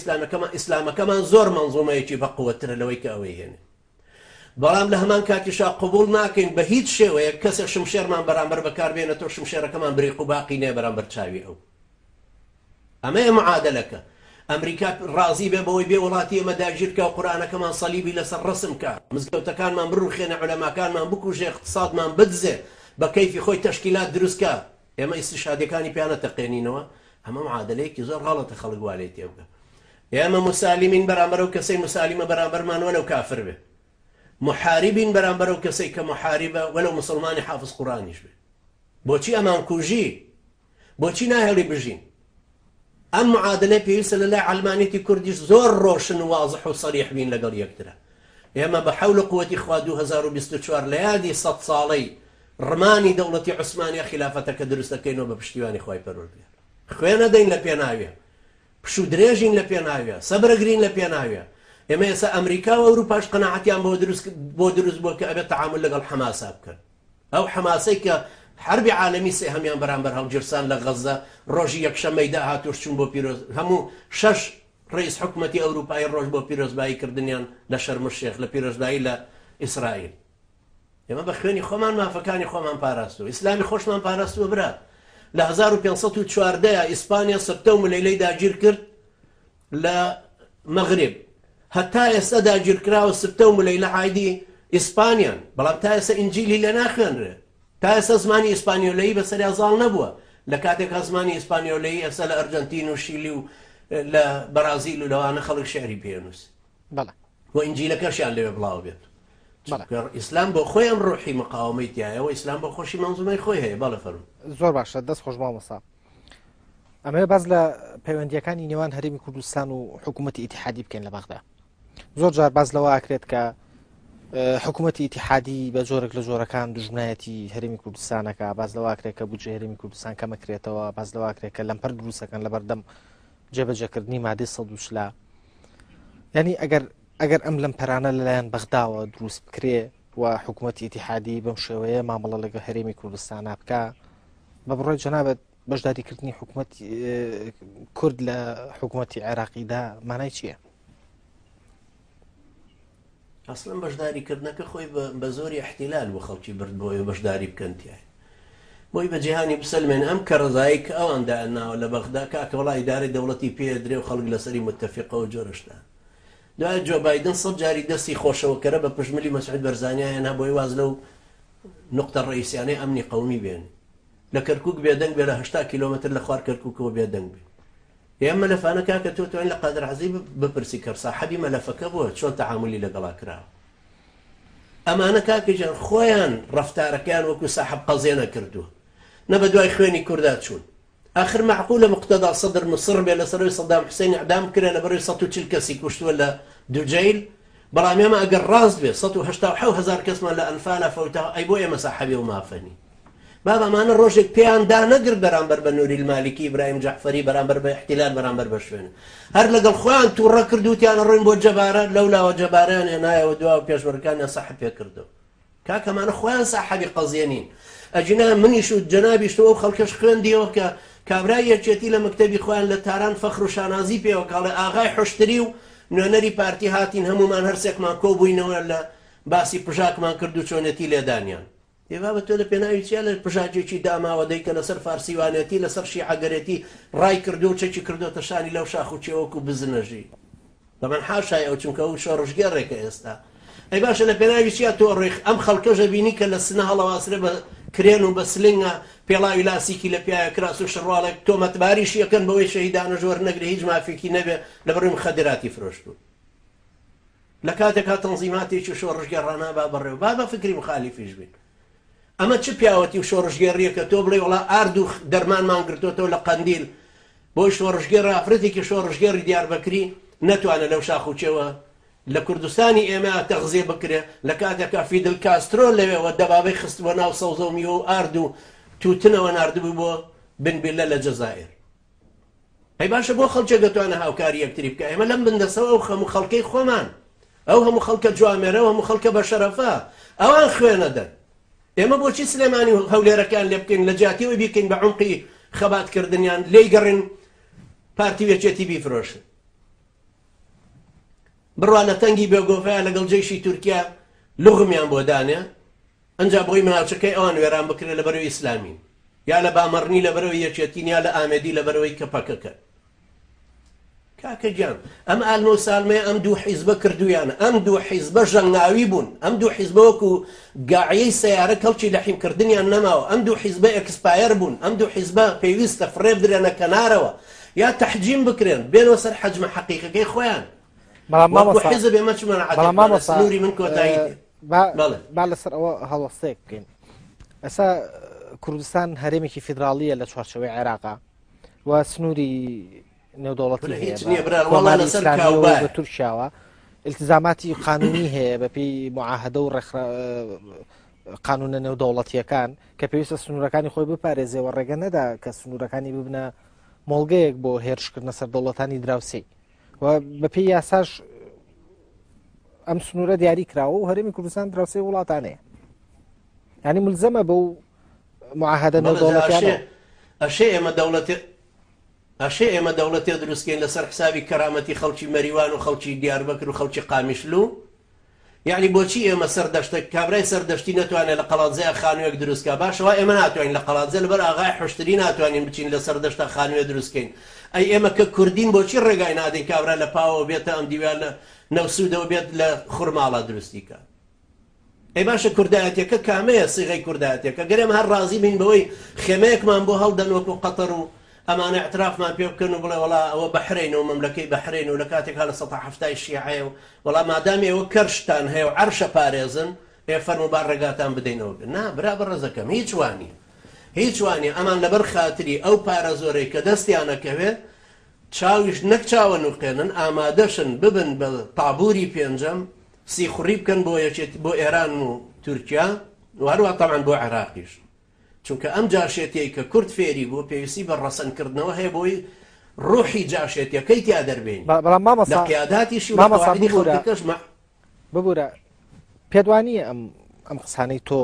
ئیسلامەکەمان زۆر مەنزومەیەکی بە قوەترە لەوەی کە ئەوەی هێنێ. بەڵام لە هەمان کاتیشا قبوڵ ناکەین بە هیچ شێوەیەک کەسێک شمشێرمان بەرامبەر بەکار بێنێتەوە، شمشێرەکەمان بریق و باقی نەیە بەرامبەر چاوی ئەو. ئەمەیە معادەلەکە. ئەمریکا ڕازی بێ بەوەی بێ وڵاتی ئێمە داگیر بکا و قورئانەکەمان سەلیبی لەسەر ڕەسم کا، مزگەوتەکانمان بڕوخێنێ، عولەماکانمان بکوژێ، ئیقتسادمان بدزێ، بە کەیفی خۆی تەشکیلات دروست کا، ئێمە ئیستیشهادیەکانی پیا نەتەقێنینەوە؟ ئەمە معادەلەیەکی زۆر غەڵەتە خەڵک وا لێی تێبگا. ئێمە موسالیمین بەرامبەر ئەو کەسەی موسالیمە بەرامبەرمان وەلەو کافر بێ. موحاریبین بەرامبەر ئەو کەسەی کە موحاریبە وەلەو موسڵمانی حافز قورئانیش بێ. بۆچی ئەمانکوژی؟ بۆچی ناهێڵی بژین؟ ئەم معادلەی پێویستە لە لای عەلمانیەتی کوردیش زۆر ڕۆشن و وازح و سەریح بین لەگەڵ یەکترا. ئێمە بە حەول و قوەتی خوا 2024 لە یادی سەد ساڵەی ڕمانی دەوڵەتی عوسمانیا خیلافەتەکە دروست دەکەینەوە بە پشتیوانی خوای پەروەردگار. خوێن ئەدەین لە پێناویا، پشوو درێژین لە پێناویا، سەبر ئەگرین لە پێناویا. ئێمە ئێستا ئەمریکا و ئەوروپاش قەناعەتیان بۆ دروست بۆ دروست بووە کە ئەبێت تەعامول لەگەڵ حەماسا بکەن. ئەو حەماسەی کە حەربی عالەمی سێهەمیان بەرامبەر هەڵگیرسان لە غەززە ڕۆژی یەکشەممەی داهاتووش چوون بۆ پیرۆز هەموو شەش ڕەئیس حکومەتی ئەوروپایی ڕۆژ بۆ پیرۆزبایی کردنیان لە شەرم الشێخ لە پیرۆزبایی لە ئیسرائیل. ئێمە بە خوێنی خۆمان مافەکانی خۆمان پاراستووە، ئیسلامی خۆشمان پاراستووە برا. لە 1514 ئیسپانیا سبتە و ملەیلەی داگیر کرد لە مەغرب، هەتا ئێستا داگیرکراوە سبتە و ملەیلە عایدی ئیسپانیان، بەڵام تا ئێستا ئینجیلی لێ ناخوێنرێ، تا ئێستا زمانی ئیسپانیۆلەیی بەسەریا زاڵ نەبووە، لە کاتێکا زمانی ئیسپانیۆلەیی ئێستا لە ئەرجەنتین و شیلی و لە بەرازیل و لەوانە خەڵک شعری پێنووس. بەڵێ. و ئینجیلەکەشیان لەوێ بڵاو بێت. بەڵێ. ئیسلام بۆ خۆی ئەم ڕۆحی مقاومەی تایە و ئیسلام بۆ خۆشی مەنزومەی خۆی هەیە. بەڵێ فەرموو. زۆر باشە دەست خۆش مامۆستا. ئەمەوێ باس لە پەیوەندیەکانی نێوان هەرێمی کوردستان و حکوومەتی ئیتحادی بکەین لە بەغدا. زۆر جار باس لەوە ئاکرێت کە حکوومەتی ئیتحادی بە جۆرێک لە جۆرەکان دژمنایەتی هەرێمی کوردستانەکە، باس لەوە ئاکرێت کە بودجەی هەرێمی کوردستان کەمەکرێتەوە، باس لەوە ئاکرێت کە لەمپەر دروستەکەن لە بەردەم جێبەجێکردنی مادەی 140. یعنی ئەگەر ئەم لەمپەرانە لەلایەن بەغداوە دروست بکرێ و حکوومەتی ئیتحادی بەم شێوەیە مامەڵە لەگەڵ هەرێمی کوردستانە بکە، بە بڕوای جەنابت بەشداریکردنی حکوومەت کورد لە حکوومەتی عێراقیدا مانای چییە؟ ئەسڵەن بەشداریکردنەکە خۆی بە زۆری احتیلال بۆ خەڵکی برد بۆ ئەوێ بەشداری بکەن تیای بۆی بە جیهانی بسەلمێن ئەم کەڕەزایی کە ئەوان دایانناوە لە بەغدا کاکە وەڵا ئیدارەی دەوڵەتی پێ درێ و خەڵک لەسەری متەفیقە و جۆرە شتان. دوای جۆ بایدن سەد جاری دەستی خۆشەوەکەرە بە پشتملی مەسعود بەرزانیا هێنا بۆی واز لەو نقطە ڕئیسیانەی ئەمنی قەومی بێنێ لە کەرکوک بێدەنگ بێ لە 80 کیلۆمەتر لە خوار کەرکوکەوە بێدەنگ بێ. ئێ ئەم مەلەفانە کاکە تۆ توانین لە قادر عەزیز بپرسی کە ساحەبی مەلەفەکە بووە چۆن تەعامولی لەگەڵا کراوە. ئەمانە کاکە گیان خۆیان ڕەفتارەکەیان وەکو ساحەب قەزیە نەکردووە، نە بە دوای خوێنی کوردا چوون. ئاخر مەعقولە موقتەدا سەدر مصڕ بێ لەسەر ئەوەی سەدام حوسێن ئیعدام بکرێ لەبەرئەوەی 140 کەسی کوشتووە لە دوجەیل، بەڵام ئێمە ئەگەر ڕاست بێ 187 هەزار کەسمان لە ئەنفالا فەوتاوە، ئەی بۆ ئێمە ساحەبی ئەو مافە نین؟ بابە ئەمانە ڕۆژێک پێیان دانەگرت بەرامبەر بە نوری المالکی، ئیبراهیم جەعفەری، بەرامبەر بە ئیحتیلال، بەرامبەر بە شوێنە. هەر لەگەڵ خۆیان تووڕە کرد وتیان ئەڕۆین بۆ جەبارە، لەولاوە جەبارەیان هێنایەوە دواوە پێشمەرگەکانیان سەحب پێ کردەوە. کاکە ئەمانە خۆیان ساحەبی قەزیە نین. ئەگینا منیش و جەنابیشت و ئەو خەڵکەش خوێندیەوە کە کابرای یەکێتی لە مەکتەبی خۆیان لە تاران فەخر و شانازی پێوە کاڵێ ئاغای حوشتری و نوێنەری پارتی هاتین هەموومان هەرسێکمان کۆبووینەوە لە باسی پژاکمان کرد و چۆنێتی لێدانیان. ئێ بابە تۆ لە پێناوی چیا لە پژاکێکی داماوە دەی کە لەسەر فارسیوانێتی لەسەر شیعەگەرێتی ڕای کردووە و چەکی کردۆتە شانی لەو شاخ و کێوە وەکو بزنەژی. تەبعەن حاشای ئەو چونکە ئەو شۆڕشگێڕێکە ئێستا. ئەی باشە لە پێناوی چیا تۆ ڕۆی ئەم خەڵکەش ئەبینی کە لە سنە هەڵەواسرێ بە کرێن و بە سلنگە پێڵاوی لاسیکی لە پیایە کراس و شڕواڵێک تۆمەتباریشی ئەکەن بەوەی شەهیدانەش وەرنەگرێ هیچ مافێکی نەبێ لەبەرئەوەی مخەدراتی فرۆشتوون. لە کاتێکا تەنزیماتێکی شۆڕشگێڕانە با بەڕێوە با بە فکری مخالیفیش بین. ئەمە چ پیاوەتی و شۆڕشگێڕییەکە تۆ بڵێی وەڵا ئارد و دەرمانمان گرتۆتەوە لە قەندیل بۆی شۆڕشگێڕ ئافرەتێکی شۆڕشگێڕی دیاربەکری نەتوانێت لەو شاخ و کێوە لە کوردستانی ئێمە تەغزیە بکرێ لە کاتێکا فیدل کاسترۆ لەوێوە دەبابەی خستبووە ناو سەوزە و میوە و ئارد و تووتنەوە ناردبووی بۆ بن بیلە لە جەزائیر. ئەی باشە بۆ خەڵکێک دەتوانێت هاوکاری یەکتری بکە ئێمە لەم بندەسەوە ئەو هەموو خەڵکەی خۆمان ئەو هەموو خەڵکە جوامێرە و هەموو خەڵکە بەشەرەفە ئەوان خوێنەدەن ئێمە بۆچی سلێمانی و هەولێرەکان لێ بکەین لە جیاتی ئەوەی بیکەین بە عمقی خەباتکردنیان لێی گەڕین پارتی و یەکێتی بیفرۆشن بڕوا لە تەنگی بێگۆڤەیە لەگەڵ جەیشی تورکیا لوغمیان بۆ دانێ ئەنجا بۆی ناوچەکەی ئەوان وێران بکرێت لەبەرەوەی ئیسلامین یا لە بامەڕنی لەبەرەوەی یەکێتین یا لە ئامێدی لەبەرەوەی کە پەکەکەن. کاکە گیان ئەم ئالمە و سالمەیە ئەم دوو حیزبە کردویانە ئەم دوو حیزبە ژەنگاوی بوون ئەم دوو حیزبە وەکو گاعیەی سەیارە کەڵکی لەحیم کردنیان نەماوە ئەم دوو حیزبە expire بوون ئەم دوو حیزبە پێویستە فڕێ بدرێنە کەنارەوە یا تەحجیم بکرێن بێنەوە سەر حەجمە حەقیقەکەی خۆیان بەڵام مامۆستا حیزب ئێمە چ مەناعەتێکمان سنووری من کۆتایی با لەسەر ئەوە هەڵوەستەیەک بکەین ئەسا کوردستان هەرێمێکی فیدراڵیە لە چوارچەوەی عێراقا و سنووری نێودەوڵەتی هیچ نییە برا وەڵا لەسەر کاوبای بە تورکیاوە التزاماتی قانونی هەیە بەپێی معاهدە و ڕێکخرا قانونە نێودەوڵەتیەکان کە پێویستە سنوورەکانی خۆی بپارێزێ و ڕێگە نەدا کە سنوورەکانی ببنە مۆڵگەیەک بۆ هێرشکردنە سەر دەوڵەتانی دراوسێی و بەپێی یاساش ئەم سنوورە دیاری کراوە و هەرێمی کوردستان دراوسێ وڵاتانەیە ینی ملزەمە بەو معاهدە نێودەوڵەتیانە. ئەشێ ئێمە دەوڵەتێ ئەشێ ئێمە دەوڵەتێ دروستکەین لەسەر حسابی کەرامەتی خەڵکی مەریوان و خەڵکی دیاربەکر و خەڵکی قامیشلو یەعنی بۆچی ئێمە سەردەشتە کابرای سەردەشتی نەتوانێت لە قەڵادزێ خانووێک دروست کا باشە وا ئێمە ناتوانین لە قەڵادزێ لەبەر ئاغای حوشتری ناتوانین بچین لە سەردەشتا خانووێ دروست کەین ئەی ئێمە کە کوردین بۆچی ڕێگای نادەین کابرا لە پاوەوە بێتە ئەم دیوە لە نەوسوودەوە بێت لە خورماڵە دروستی کا ئەی باشە کوردایەتیەکە کامەیە سیغەی کوردایەتیەکە گەر ئێمە هەر ڕازی بین بەوەی خێمەیەکمان بۆ هەڵدەن وەکو قەتەر و ئەمانە اعترافمان پێ بکەن و بڵێ وەڵا ئەوە بەحرەینە و مەملەکەی بەحرەین و لە کاتێکا 70% شیعەیە و وەڵا مادام ئێوە کەرشتان هەیە و عەرشە پارێزن ئێ فەرموو با ڕێگاتان بدەینەوە بێ نا برا بەڕێزەکەم هیچ وانیە هیچ وانیە ئەمان لەبەر خاتری ئەو پارە زۆرەی کە دەستیانەکەوێ چاویش نەک چاوە نوقێنن ئامادەشن ببن بە تابوری پێنجەم سیخوڕی بکەن بۆ یەکێتی بۆ ئێران و تورکیا و هەروە تەبعەن بۆ عێراقیش چونکە ئەم جاشێتیەی کە کورد فێری بوو پێویستی بە ڕەسەن کردنەوە هەیە بۆی ڕوحی جاشێتیەکەی تیا دەربێنی بەڵام مامۆستا لە قیاداتیشی و لە مامۆستا قەواعدی ببورە خەڵکەکەش مە ببورە پێت وانییە ئەم ئەم قسانەی تۆ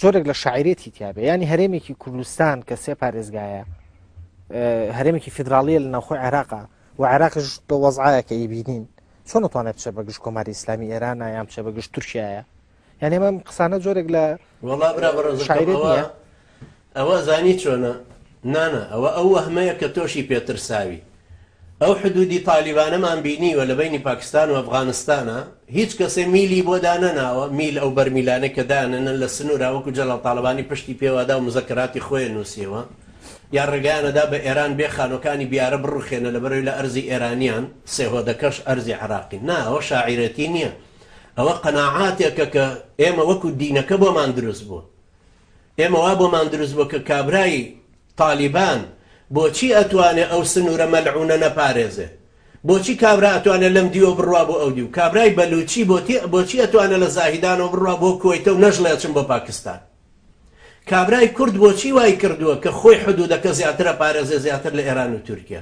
جۆرێک لە شاعرێتی تیاابێ ینی هەرێمێکی کوردستان کە سێ پارێزگایە هەرێمێکی فیدراالیە لە ناوخۆی عێراقا و عێراقش بە وەزعایەکە ئیبینین چۆن نتوانێت بچێ بە گشت کۆماری ئیسلامی ئێرانە یان بچێ بە گشت تورکایە یعنی ئەم قسانە جۆرێک لە وەڵا برا بەڕێزەکەم شاعرێت ئەوە نییە ئەوە زانی چۆنە نانا ئەوە ئەو وەهمەیە کە تۆشی پێ ترساوی ئەو حدودی تالیبانەمان بینیوە لە بەینی پاکستان و ئەفغانستانا هیچ کەسێ میلی بۆ دانەناوە میل ئەو بەرمیلانەی کە دانەنن لە سنورا وەکو جەلال تاڵەبانی پشتی پێوەدا و مزەکەراتی خۆێ نوسیەوە یا ڕێگایانەدا بە ئێران بێ خانوەکانی بیارە بڕوخێنە لەبەرەوەی لە ئەرزی ئێرانیان سێهۆدەکەش ئەرزی عێراقین نا ئەوە شاعیرێتی نیە ئەوە قەناعاتێکە کە ئێمە وەکو دینەکە بۆمان دروست بووە ئێمە وا بۆمان دروست بووە کە کابرای تالیبان بۆچی ئەتوانێ ئەو سنوورە مەلعونە نەپارێزێ؟ بۆچی کابرا ئەتوانێ لەم دیوە بڕوا بۆ ئەو دیو؟ کابرای بەلوچی بۆچی ئەتوانێ لە زاهیدانەوە بڕوا بۆ کوەیتە و نەشڵێ ئەچم بۆ پاکستان؟ کابرای کورد بۆچی وای کردووە کە خۆی حدودەکە زیاتر ئەپارێزێ زیاتر لە ئێران و تورکیا؟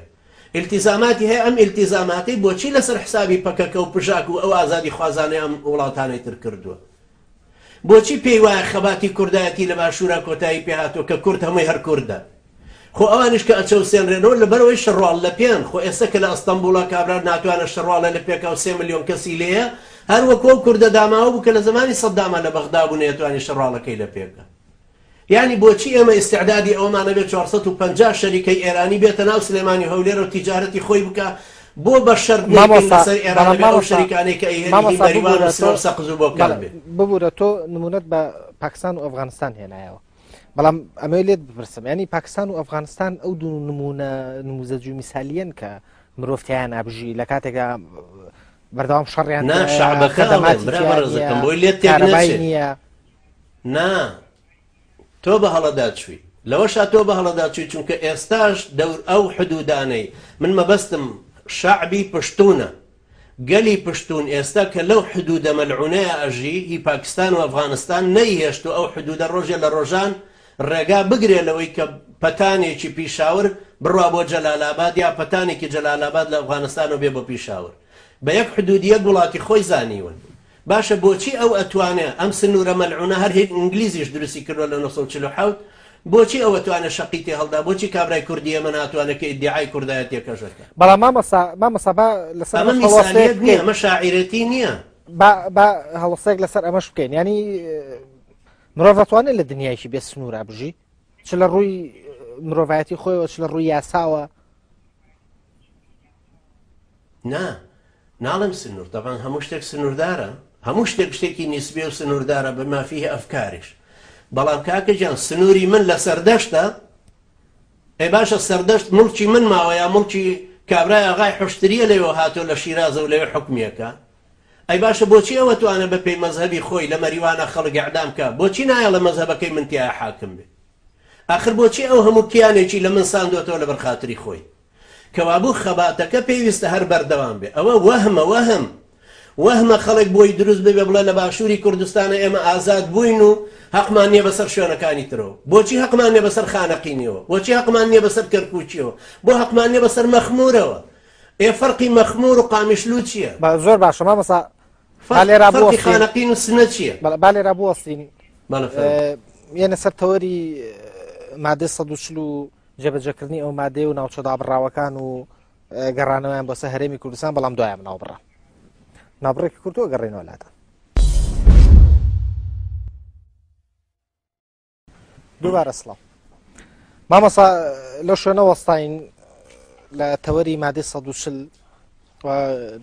ئیلتیزاماتی هەیە ئەم ئیلتیزاماتەی بۆچی لەسەر حسابی پەکەکە و پژاک و ئەو ئازادیخوازانەی ئەم وڵاتانەی تر کردووە؟ بۆچی پێی وایە خەباتی کوردایەتی لە باشوورا کۆتایی پێ هاتووە کە کورد هەمووی هەر کوردە؟ خۆ ئەوانیش کە ئەچەوسێنرێنەوە لەبەرئەوەی شەڕواڵ لە پێن، خۆ ئێستا کە لە ئەستەنبوڵا کابرا ناتوانێ شەڕواڵێ لە پێکا و سێ ملیۆن کەسی لێیە، هەر وەکو ئەو کوردە داماوە بوو کە لە زەمانی سەداما لە بەغدا بوو نەیەتوانی شەڕواڵەکەی لە پێ بکا. یانی بۆچی ئێمە ئیستعدادی ئەوەمان هەبێ 450 شەریکەی ئێرانی بێتە ناو سلێمانی و هەولێرەوە تیجارەتی خۆی بکا بۆ بە شەرت نەیکەین مامۆستا لەسەر ئێران بەڵام ئەبێ ئەو مامۆستا شەریکانەی کە ئەیهێنی هی مامۆستا مەریوان و ببورە سنە تۆ و سەقز و بۆکان بەڵێ بێ. ببورە تۆ نمونەت بە پاکستان و ئەفغانستان هێنایەوە بەڵام ئەمەوێ لێت بپرسم ینی پاکستان و ئەفغانستان ئەو دوو نمونە نموزەج و میسالیەن کە مرۆڤ تیایان ئابژی لە کاتێکا بەردەوام شەڕیان نا شەعبەکە ئەڵێم خەدەماتی برا تیا نییە بەڕێزەکەم بۆی لێت تێک کارەبای نەچێ نییە. نا تۆ بە هەڵەدا چووی لەوەشا تۆ بە هەڵەدا چووی چونکە ئێستاش دەور ئەو حدودانەی من مەبەستم شەعبی پشتونە گەلی پشتون ئێستا کە لەو حدودە مەلعونەیا ئەژی هی پاکستان و ئەفغانستان نەیهێشت و ئەو حدودە ڕۆژێ لە ڕۆژان ڕێگا بگرێ لەوەی کە پەتانێکی پیشاور بڕوا بۆ جەلالاباد یا پەتانێکی جەلالاباد لە ئەفغانستانەوە بێ بۆ پیشاور بە یەک حدودی یەک وڵاتی خۆی زانیون باشە بۆچی ئەو ئەتوانێ ئەم سنورە مەلعونە هەر هی ئینگلیزیش دروستی کردوە لە 947 بۆچی ئەو ئەتوانێ شەقی تێ هەڵدا بۆچی کابرای کوردی ئێمە ناتوانێ کە ئیدیعای کوردایەتیەکەش ئەکا. بەڵام مامۆستا مامۆستا با لەسەر ئەمە ئەمەش هەڵوەستەیەک میسالیەت نیە بکەین ئەمە شاعیرێتی نیە. با با هەڵوەستەیەک لەسەر ئەمەش بکەین یانی مرۆڤ ئەتوانێت لە دنیایەکی بێ سنوورا بژی چ لە ڕووی مرۆڤایەتی خۆیەوە چ لە ڕووی یاساوە. نا ناڵێم سنوور تەبعەن هەموو شتێک سنووردارە هەموو شتێک شتێکی نیسبیە و سنووردارە بما فیه ئەفکاریش بەڵام کاکە گیان سنووری من لە سەردەشتە ئەی باشە سەردەشت مڵکی من ماوە یا مڵکی کابرای ئاغای حشتریە لەوێ هاتۆ لە شیرازە و لەوێ حکمیەکە ئەی باشە بۆچی ئەوە توانە بە پێی مەزهەبی خۆی لە مەریوانە خەڵک ئەعدام کا بۆچی نایەڵە مەزهەبەکەی من تیایا حاکم بێ ئاخر بۆچی ئەو هەموو کیانێکی لە من ساندۆتەوە لەبەر خاتری خۆی کەوابوو خەباتەکە پێویستە هەر بەردەوام بێ. ئەوە وەهمە، وەهم. وەهمە خەڵک بۆی دروست ببێ بڵێ لە باشووری کوردستانە ئێمە ئازاد بووین و هەقمان نییە بەسەر شوێنەکانی ترەوە. بۆچی هەقمان نییە بەسەر خانەقینیەوە؟ بۆچی هەقمان نییە بەسەر کەرکووکیەوە؟ بۆ هەقمان نییە بەسەر مەخموورەوە؟ ئێ فەرقی مەخموور و قامیشلوو چییە؟ با زۆر باشە مامۆستا با لێرا فەرقی بوەستین. خانەقین و سنە چییە؟ بەڵێ با لێرا بوەستین. بەڵێ فەرموو. یەنە سەر تەوەری مادەی 140 و جێبەجێکردنی ئەو مادەیە و ناوچە دابڕاوەکان و گەڕانەوەیان بۆ سەر هەرێمی کوردستان بەڵام دوایان ناوبڕا ناوبڕێکی کوردووە گەڕێنەوە لاتان. دووبارە سڵاو مامۆسا لەو شوێنە وەستاین لە تەوەری مادەی 140 و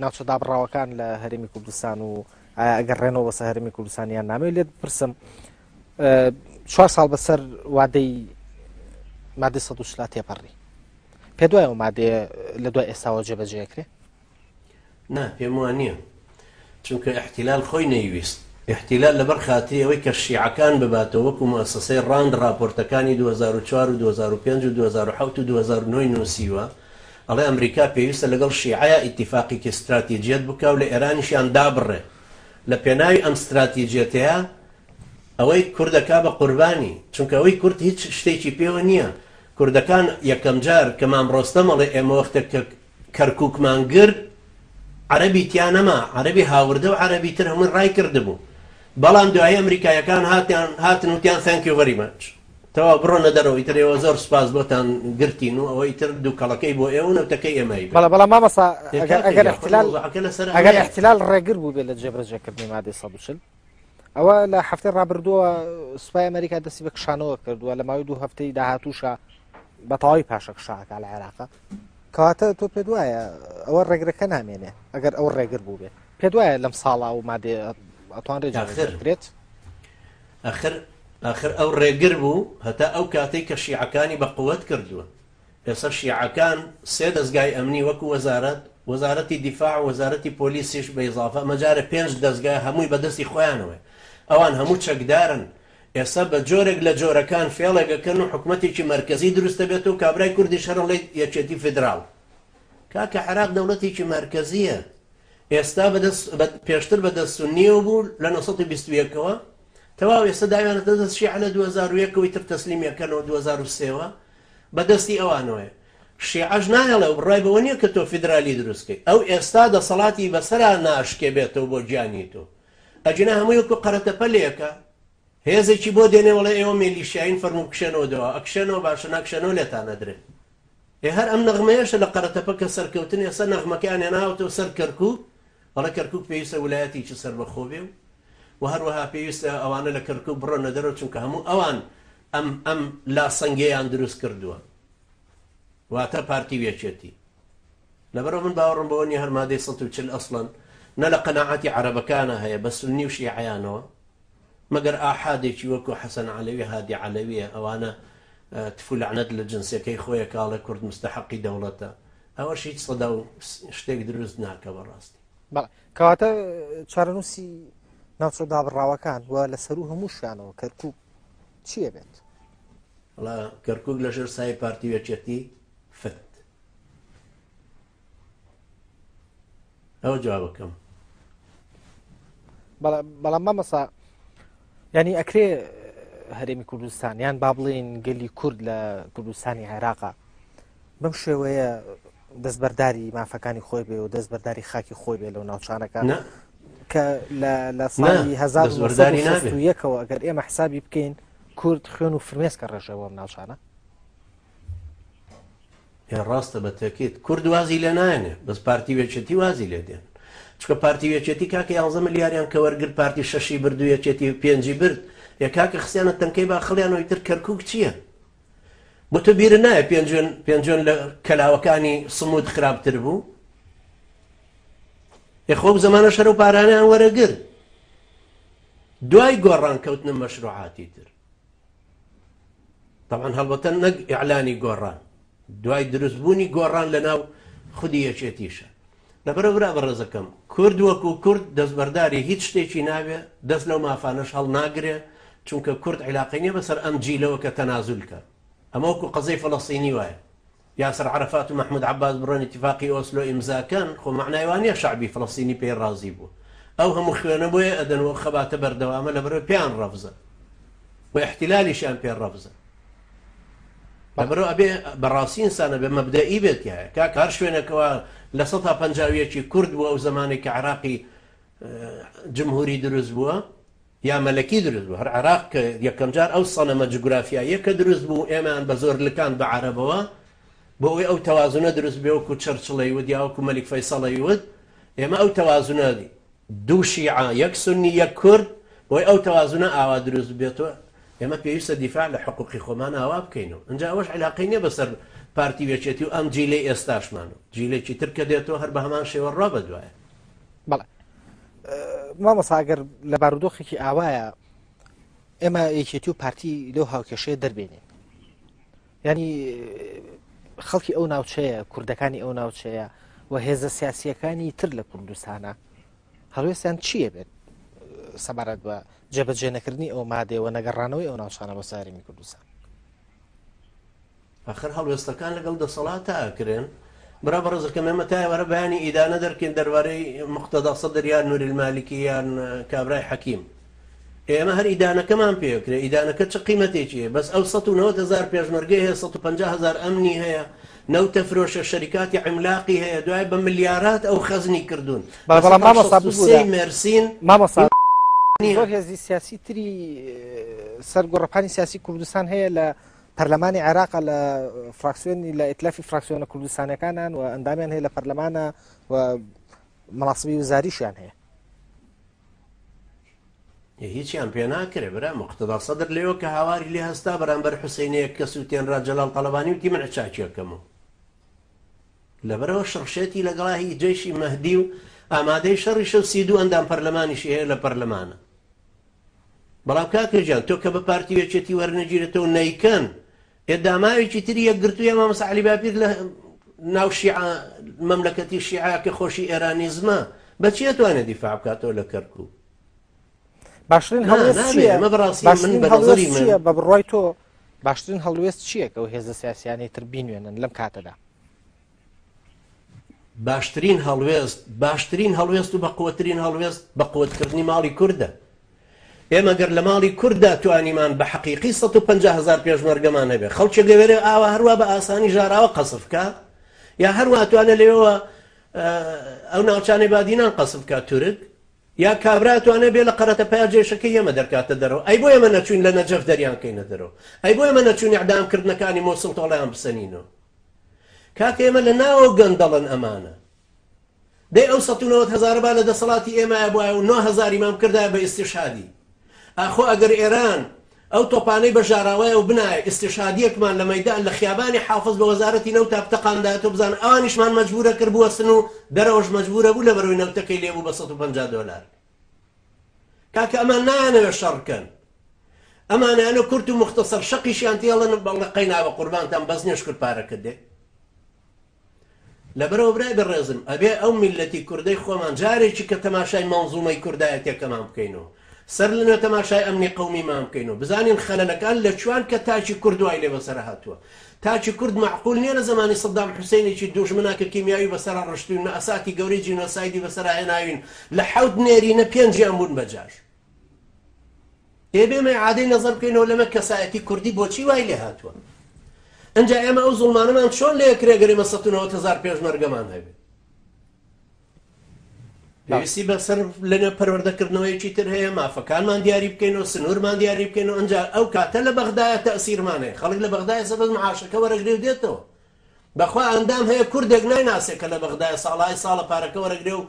ناوچە دابڕاوەکان لە هەرێمی کوردستان و ئایا ئەگەر ڕێنەوە بەسە هەرێمی کوردستان یان نامەوێت لێت بپرسم چوار ساڵ بەسەر وادەی مادەی 140 تێپەڕی پێ دوای ئەو مادەیە لە دوای ئێستاوە جێبەجێکرێ نا پێم وا نییە چونکە احتیلال خۆی نەیویست احتیلال لەبەر خاتری ئەوەی کە شیعەکان بباتەوە وەکو موسسەی ڕاند ڕاپۆرتەکانی 2004 و 2005 و 2007 و 2009 نووسیوە ئەڵێ ئەمریکا پێویستە لەگەڵ شیعەیا ئیتیفاقێکی ستراتیجیەت بکا و لە ئێرانیشیان دابڕێ لە پێناوی ئەم ستراتیجیەتەیا ئەوەی کورد ئەکا بە قوربانی چونکە ئەوەی کورد هیچ شتێکی پێوە نییە کوردەکان یەکەم جار کە مام ڕۆستەم ئەڵێ ئێمە وەختێک کە کەرکوکمان گرت عەرەبی تیا نەما عەرەبی هاوردە و عەرەبی تر هەمووی ڕای کردبوو بەڵام دوایی ئەمریکایەکان هاتیان هاتن وتیان thank you very much تەواو بڕۆنە دەرەوە ئیتر ئێوە زۆر سوپاس بۆتان گرتین و ئەوە ئیتر دووکەڵەکەی بۆ ئێوە و نەوتەکەی ئێمەی بێ. بەڵێ بەڵام مامۆستا ئێ ئەگەر کاکە ئەگەر گیان خۆی احتلال مەوزوعەکە لەسەر ئەگەر ئەمەیە. احتلال ڕێگر بوو بێ لە جێبەجێکردنی مادەی 140 ئەوە لە هەفتەی ڕابردووە سوپای ئەمریکا دەستی بە کشانەوە کردووە لە ماوەی دوو هەفتەی داهاتووشە بە تەواوی پاشەکشاکە لە عێراقە کەواتە تۆ پێت وایە ئەوە ڕێگرەکە نامێنێ ئەگەر ئەو ڕێگر بوو بێ پێت وایە لەم ساڵا و مادێ ئەتوانرێت ئاخر جێبەجێ ئاخر ئاخر ئەو ڕێگر بوو هەتا ئەو کاتەی کە شیعەکانی بە قوت کردووە ئێستا شیعەکان سێ دەزگای ئەمنی وەکو وەزارەت وەزارەتی دیفاع و وەزارەتی پۆلیسیش بە ئیزافە ئەمە جارێ پێنج دەزگا هەمووی بە دەستی خۆیانەوەیە ئەوان هەموو چەکدارن ئێستا بە جۆرێک لە جۆرەکان فێڵێک ئەکەن و حکومەتێکی مەرکەزی دروست دەبێت و کابرای کوردیش هەر ئەڵێ یەکێتی فیدراڵ کاکە عێراق دەوڵەتێکی مەرکەزییە ئێستا بەدەست پێشتر بەدەست سونیەوە بوو لە 921 ەوە تەواو ئێستا داویانەتە دەست شیعە لە 2001 ەوەی تر تەسلیمی ئەکەنەوە 2003 ەوە بەدەستی ئەوانەوەیە شیعەش نایەڵێ و بڕای بەوە نییە کە تۆ فیدرالی دروست کەی ئەو ئێستا دەسەڵاتی بەسەرا ناشکێ بێتەوە بۆ گیانی تۆ ئەگینا هەمووی وەکو قەرەتەپە لێکە هێزێکی بۆ دێنێ وەڵێ ئێوە مێلیشیاین فەرموو بکشێنەوە دەوە ئەکشێنەوە باشە ناکشێنەوە لێتان ئەدرێ ئێ هەر ئەم نەغمەیەشە لە قەرەتەپە کە سەرکەوتن ئێستا نەغمەکەیان هێناوەتەوە سەر کەرکوک. ئەڵێ کەرکوک پێویستە ولایەتێکی سەربەخۆ بێ و و هەروەها پێویستە ئەوانە لە کەرکوک بڕۆنە دەرەوە چونکە هەموو ئەوان ئەم ئەم لاسەنگیەیان دروست کردووە واتە پارتی و یەکێتی. لەبەرئەوە من باوەڕم بەوە نیە هەر مادەی 140 ئەسڵەن نە لە قەناعەتی عەرەبەکانا هەیە بە سوننی و شیعەیانەوە مەگەر ئاحادێکی وەکو حەسەن عەلەوی هادی عەلەویە ئەوانە تف و لەعنەت لە جنسەکەی خۆیە کاڵێ کورد مستەحەقی دەوڵەتە ئەوەش هیچ سەدا و شتێک دروست ناکە بەڕاستی. بەڵێ کەواتە چارەنووسی ناوچە دابڕاوەکان و لە سەروو هەمووشیانەوە کەرکوک چییە بێت؟ وەڵا کەرکوک لەژێر سایەی پارتی و یەکێتی فت. ئەوە جوابەکەم. بەڵام مامەسا ینی ئەکرێ هەرێمی کوردستان یان با بڵێین گەلی کورد لە کوردستانی عێراقا بەم شێوەیە دەستبەرداری مافەکانی خۆی بێ و دەستبەرداری خاکی خۆی بێ لەو ناوچانەکە کە لە ساڵی 1970ەوە ئەگەر ئێمە حسابی بکەین کورد خوێن و فرمێسکە ڕێژەوە ناوچانە ئێ ڕاستە بە تەکید کورد وازی لێ نایەنێ بەس پارتی و یەکێتی وازی لێ دێن چونکە پارتی و یەکێتی کاکە یانزە ملیاریان کە وەرگرت پارتی شەشی برد و یەکێتی پێنجی برد ئێ کاکە خستیانە تەنکەی باخڵیانەوە ئیتر کەرکوک چییە بۆ تۆ بیرت نایە پێنجوێن پێنجوێن لە کەلاوەکانی سمود خراپتر بوو ئێ خۆ زەمانە شەر و پارانیان وەرەگرت دوای گۆڕان کەوتنە مەشروعاتی تر تەبعەن هەڵبەتە نەک ئیعلانی گۆڕان، دوای دروستبوونی گۆڕان لەناو خودی یەکێتیشە. لەبەرئەوە برا بەڕێزەکەم، کورد وەکو کورد دەستبەرداری هیچ شتێکی نابێ، دەست لەو مافانەش هەڵناگرێ، چونکە کورد عیلاقەی نیە بەسەر ئەم جیلەوە کە تەنازول کا. ئەمە وەکو قەزەی فەلەستینی وایە. یاسر عەرەفات و مەحمود عەباس بڕۆن ئیتیفاقی ئۆسلۆ ئیمزا کەن، خۆ مەعنای وا نیە شەعبی فەلەستینی پێی ڕازی بووە. ئەو هەموو خوێنە بۆیە ئەدەن و ئەو خەباتە بەردەوامە لەبەرئەوەی پێیان ڕەفزە و ئیحتیلالیشیان پێ ڕەفزە. لەبەرئەوە ئەبێ بەڕاستی ئینسان ئەبێ مەبدەئی بێت تیایا. کاکە هەر شوێنێکەوە 51% کورد بووە ئەو زەمانەی کە عێراقی جمهوری دروست بووە، یا مەلەکی دروست بوو، هەر عێراق کە یەکەمجار ئەو سەنەمە جوگرافیاییە کە دروست بوو ئێمەیان بە زۆر لکاند بە عەرەبەوە بۆ ئەوەی ئەو تەوازنە دروست بێ وەکو چەرچڵ ئەیوت یا وەکو مەلیک فەیسەڵ ئەیوت ئێمە ئەو تەوازنە دوو شیعە یەک سوننی یەک کورد بۆی ئەو تەوازنە ئاوا دروست بێتەوە ئێمە پێویستە دیفاع لە حقوقی خۆمان ئاوا بکەینەوە ئینجا ئەوەش عیلاقەی نییە بەسەر پارتی و یەکێتی و ئەم جیلەی ئێستاشمان و جیلێکی تر کە دێتەوە هەر بە هەمان شێوە ڕا بەدوایە. بەڵێ مامۆستا ئەگەر لە بارودۆخێکی ئاوایە ئێمە یەکێتی و پارتی لەو هاوکێشەیە دەربێنین ینی خەڵکی ئەو ناوچەیە کوردەکانی ئەو ناوچەیە و هێزە سیاسیەکانی تر لە کوردستانە هەڵوێستیان چییە بێت سەبارەت بە جێبەجێنەکردنی ئەو مادەوە نەگەڕانەوەی ئەو ناوچانە بە سارمی کوردستان ئاخر هەڵوێستەکان لەگەڵ دەسەڵاتا ئەکرێن برا بەڕێزەکەم ئێمە تا ئێوارە بەیانی ئیدانە دەرکەین دەربارەی مقتەدا سەدر یان نوری المالکی یان کابرای حەکیم ئێمە هەر ئیدانەکەمان پێکرێ ئیدانەکە چ قیمەتێکی هەیە بەس ئەو 190 هزار پێشمەرگەی هەیە 150 هزار ئەمنی هەیە نەوتە فرۆشە شەریکاتی عملاقی هەیە دوای بە ملیارات ئەو خەزنی کردوون بەڵام مامۆستا ببورە مێرسین مامۆستا زۆر هێزی سیاسی تری سەر گۆڕەپانی سیاسی کوردستان هەیە لە پەرلەمانی عێراقە لە فراکسیۆنی لە ئیتلافی فراکسیۆنە کوردستانەکانان و ئەندامیان هەیە لە پەرلەمانە و مەناسبی وزاریشیان هەیە. هیچیان پێ ناکرێ برا مقتەدا سەدر لەوە کە هاواری لێ هەستا بەرامبەر حوسینەیەک کە سووتێنرا جەلال تەڵەبانی وتی من چاکیەکەمەوە لەبەرەوە شڕشێتی لەگەڵا هی جەیشی مەهدی و ئامادەی شەڕیشە و 32 ئەندام پەرلەمانیشی هەیە لە پەرلەمانە بەڵام کاکە گیان تۆ کە بە پارتی و یەکێتی وەرنەگیرێتەوە نەیکەن ئێ داماوێکی تری یەکگرتوویە مامۆستا عەلی باپیر لە ناو شیعە مەملەکەتی شیعە کە خۆشی ئێرانیزمە بە چی ئەتوانێت دیفاع بکاتەوە لە کەرکوک؟ باشترین هەڵوێست چییە؟ ئەمە بەڕاستی من بە نظری من بە بڕوای تۆ باشترین هەڵوێست چییە کە ئەو هێزە سیاسیانەی تر بینوێنن لەم کاتەدا؟ باشترین هەڵوێست، باشترین هەڵوێست و بەقوەترین هەڵوێست بەقوەتکردنی ماڵی کوردە. ئێمە گەر لە ماڵی کورددا توانیمان بە حەقیقی 150 هەزار پێشمەرگەمان هەبێ، خەڵکێک لەوێرێ ئاوا هەروا بە ئاسانی ژاراوە قەسف کا، یا هەروا توانێ لەوێوە ئەو ناوچانەی بادینان قەسف کا تورک، یا کابرا توانێ بێ لە قەرەتەپەیا جەیشەکەی ئێمە دەرکاتە دەرەوە، ئەی بۆ ئێمە نەچووین لە نەجەف دەریان کەینە دەرەوە؟ ئەی بۆ ئێمە نەچووین ئیعدام کردنەکانی مۆسڵ تۆڵەیان بسەنینەوە؟ کاکە ئێمە لە ناوەوە گەندەڵن ئەمانە. دەی ئەو 190 هەزارە با لە دەسەڵاتی ئێمەیا بوایە و 9 هەزاریمان بکردایە بە ئیستیشهادی. ئاخۆ ئەگەر ئێران ئەو تۆپانەی بە ژاراوایەوە بنایە ئیستیشهادیەکمان لە مەیدان لە خیابانی حافز بە وەزارەتی نەوتا بتەقاندایە تۆ بزانە ئەوانیشمان مەجبورە کرد بوەستن و دەرەوەش مەجبورە بوو لەبەرەوەی نەوتەکەی لێ بوو بە 150 دۆلار. کاکە ئەمان نایانەوێت شەڕ بکەن ئەمانیانە کورت و مختصر شەقیشیان تێڵن بەڵێ قەینا بە قوربانتان بەس نیە شکر پارەکە دێ لەبەرەوە برای بەڕێزم ئەبێ ئەو میلەتی کوردەی خۆمان جارێکی کە تەماشای مەنزومەی کوردایەتەکەمان بکەینەوە سەر لەنوێ تەماشای ئەمنی قەومیمان بکەین و بزانین خەلەلەکان لە کوان کە تاکی کورد وای لێ بەسەر هاتووە. تاکی کورد مەعقول نیە لە زەمانی سەدام حوسەینێکی دوژمنا کە کیمیاوی بەسەرا ڕشتوین مەئساتی گەورەی جینۆسایدی بەسەرا هێناوین لە حەوت نێرینە پێنجیان بوون بە جاش. ئێ بێمە ئیعادەی نەزەر بکەینەوە لەمە کەسایەتی کوردی بۆچی وای لێ هاتووە؟ ئنجا ئێمە ئەو زوڵمانەمان چۆن لێ کرێ گەر ئێمە 190 هەزار پێشمەرگەمان هەبێ؟ پێویستی بە سەر لەنێ پەروەردەکردنەوەیەکی تر هەیە مافەکانمان دیاری بکەین و سنوورمان دیاری بکەین و ئەنجا ئەو کاتە لە بەغدایە تەسیرمان هەیە خەڵک لە بەغدایە سەبەز معاشەکە وەرەگرێ و دێتەوە بەخوا ئەندام هەیە کوردێک نایناسێ کە لە بەغدایە ساڵای ساڵە پارەکە وەرەگرێ و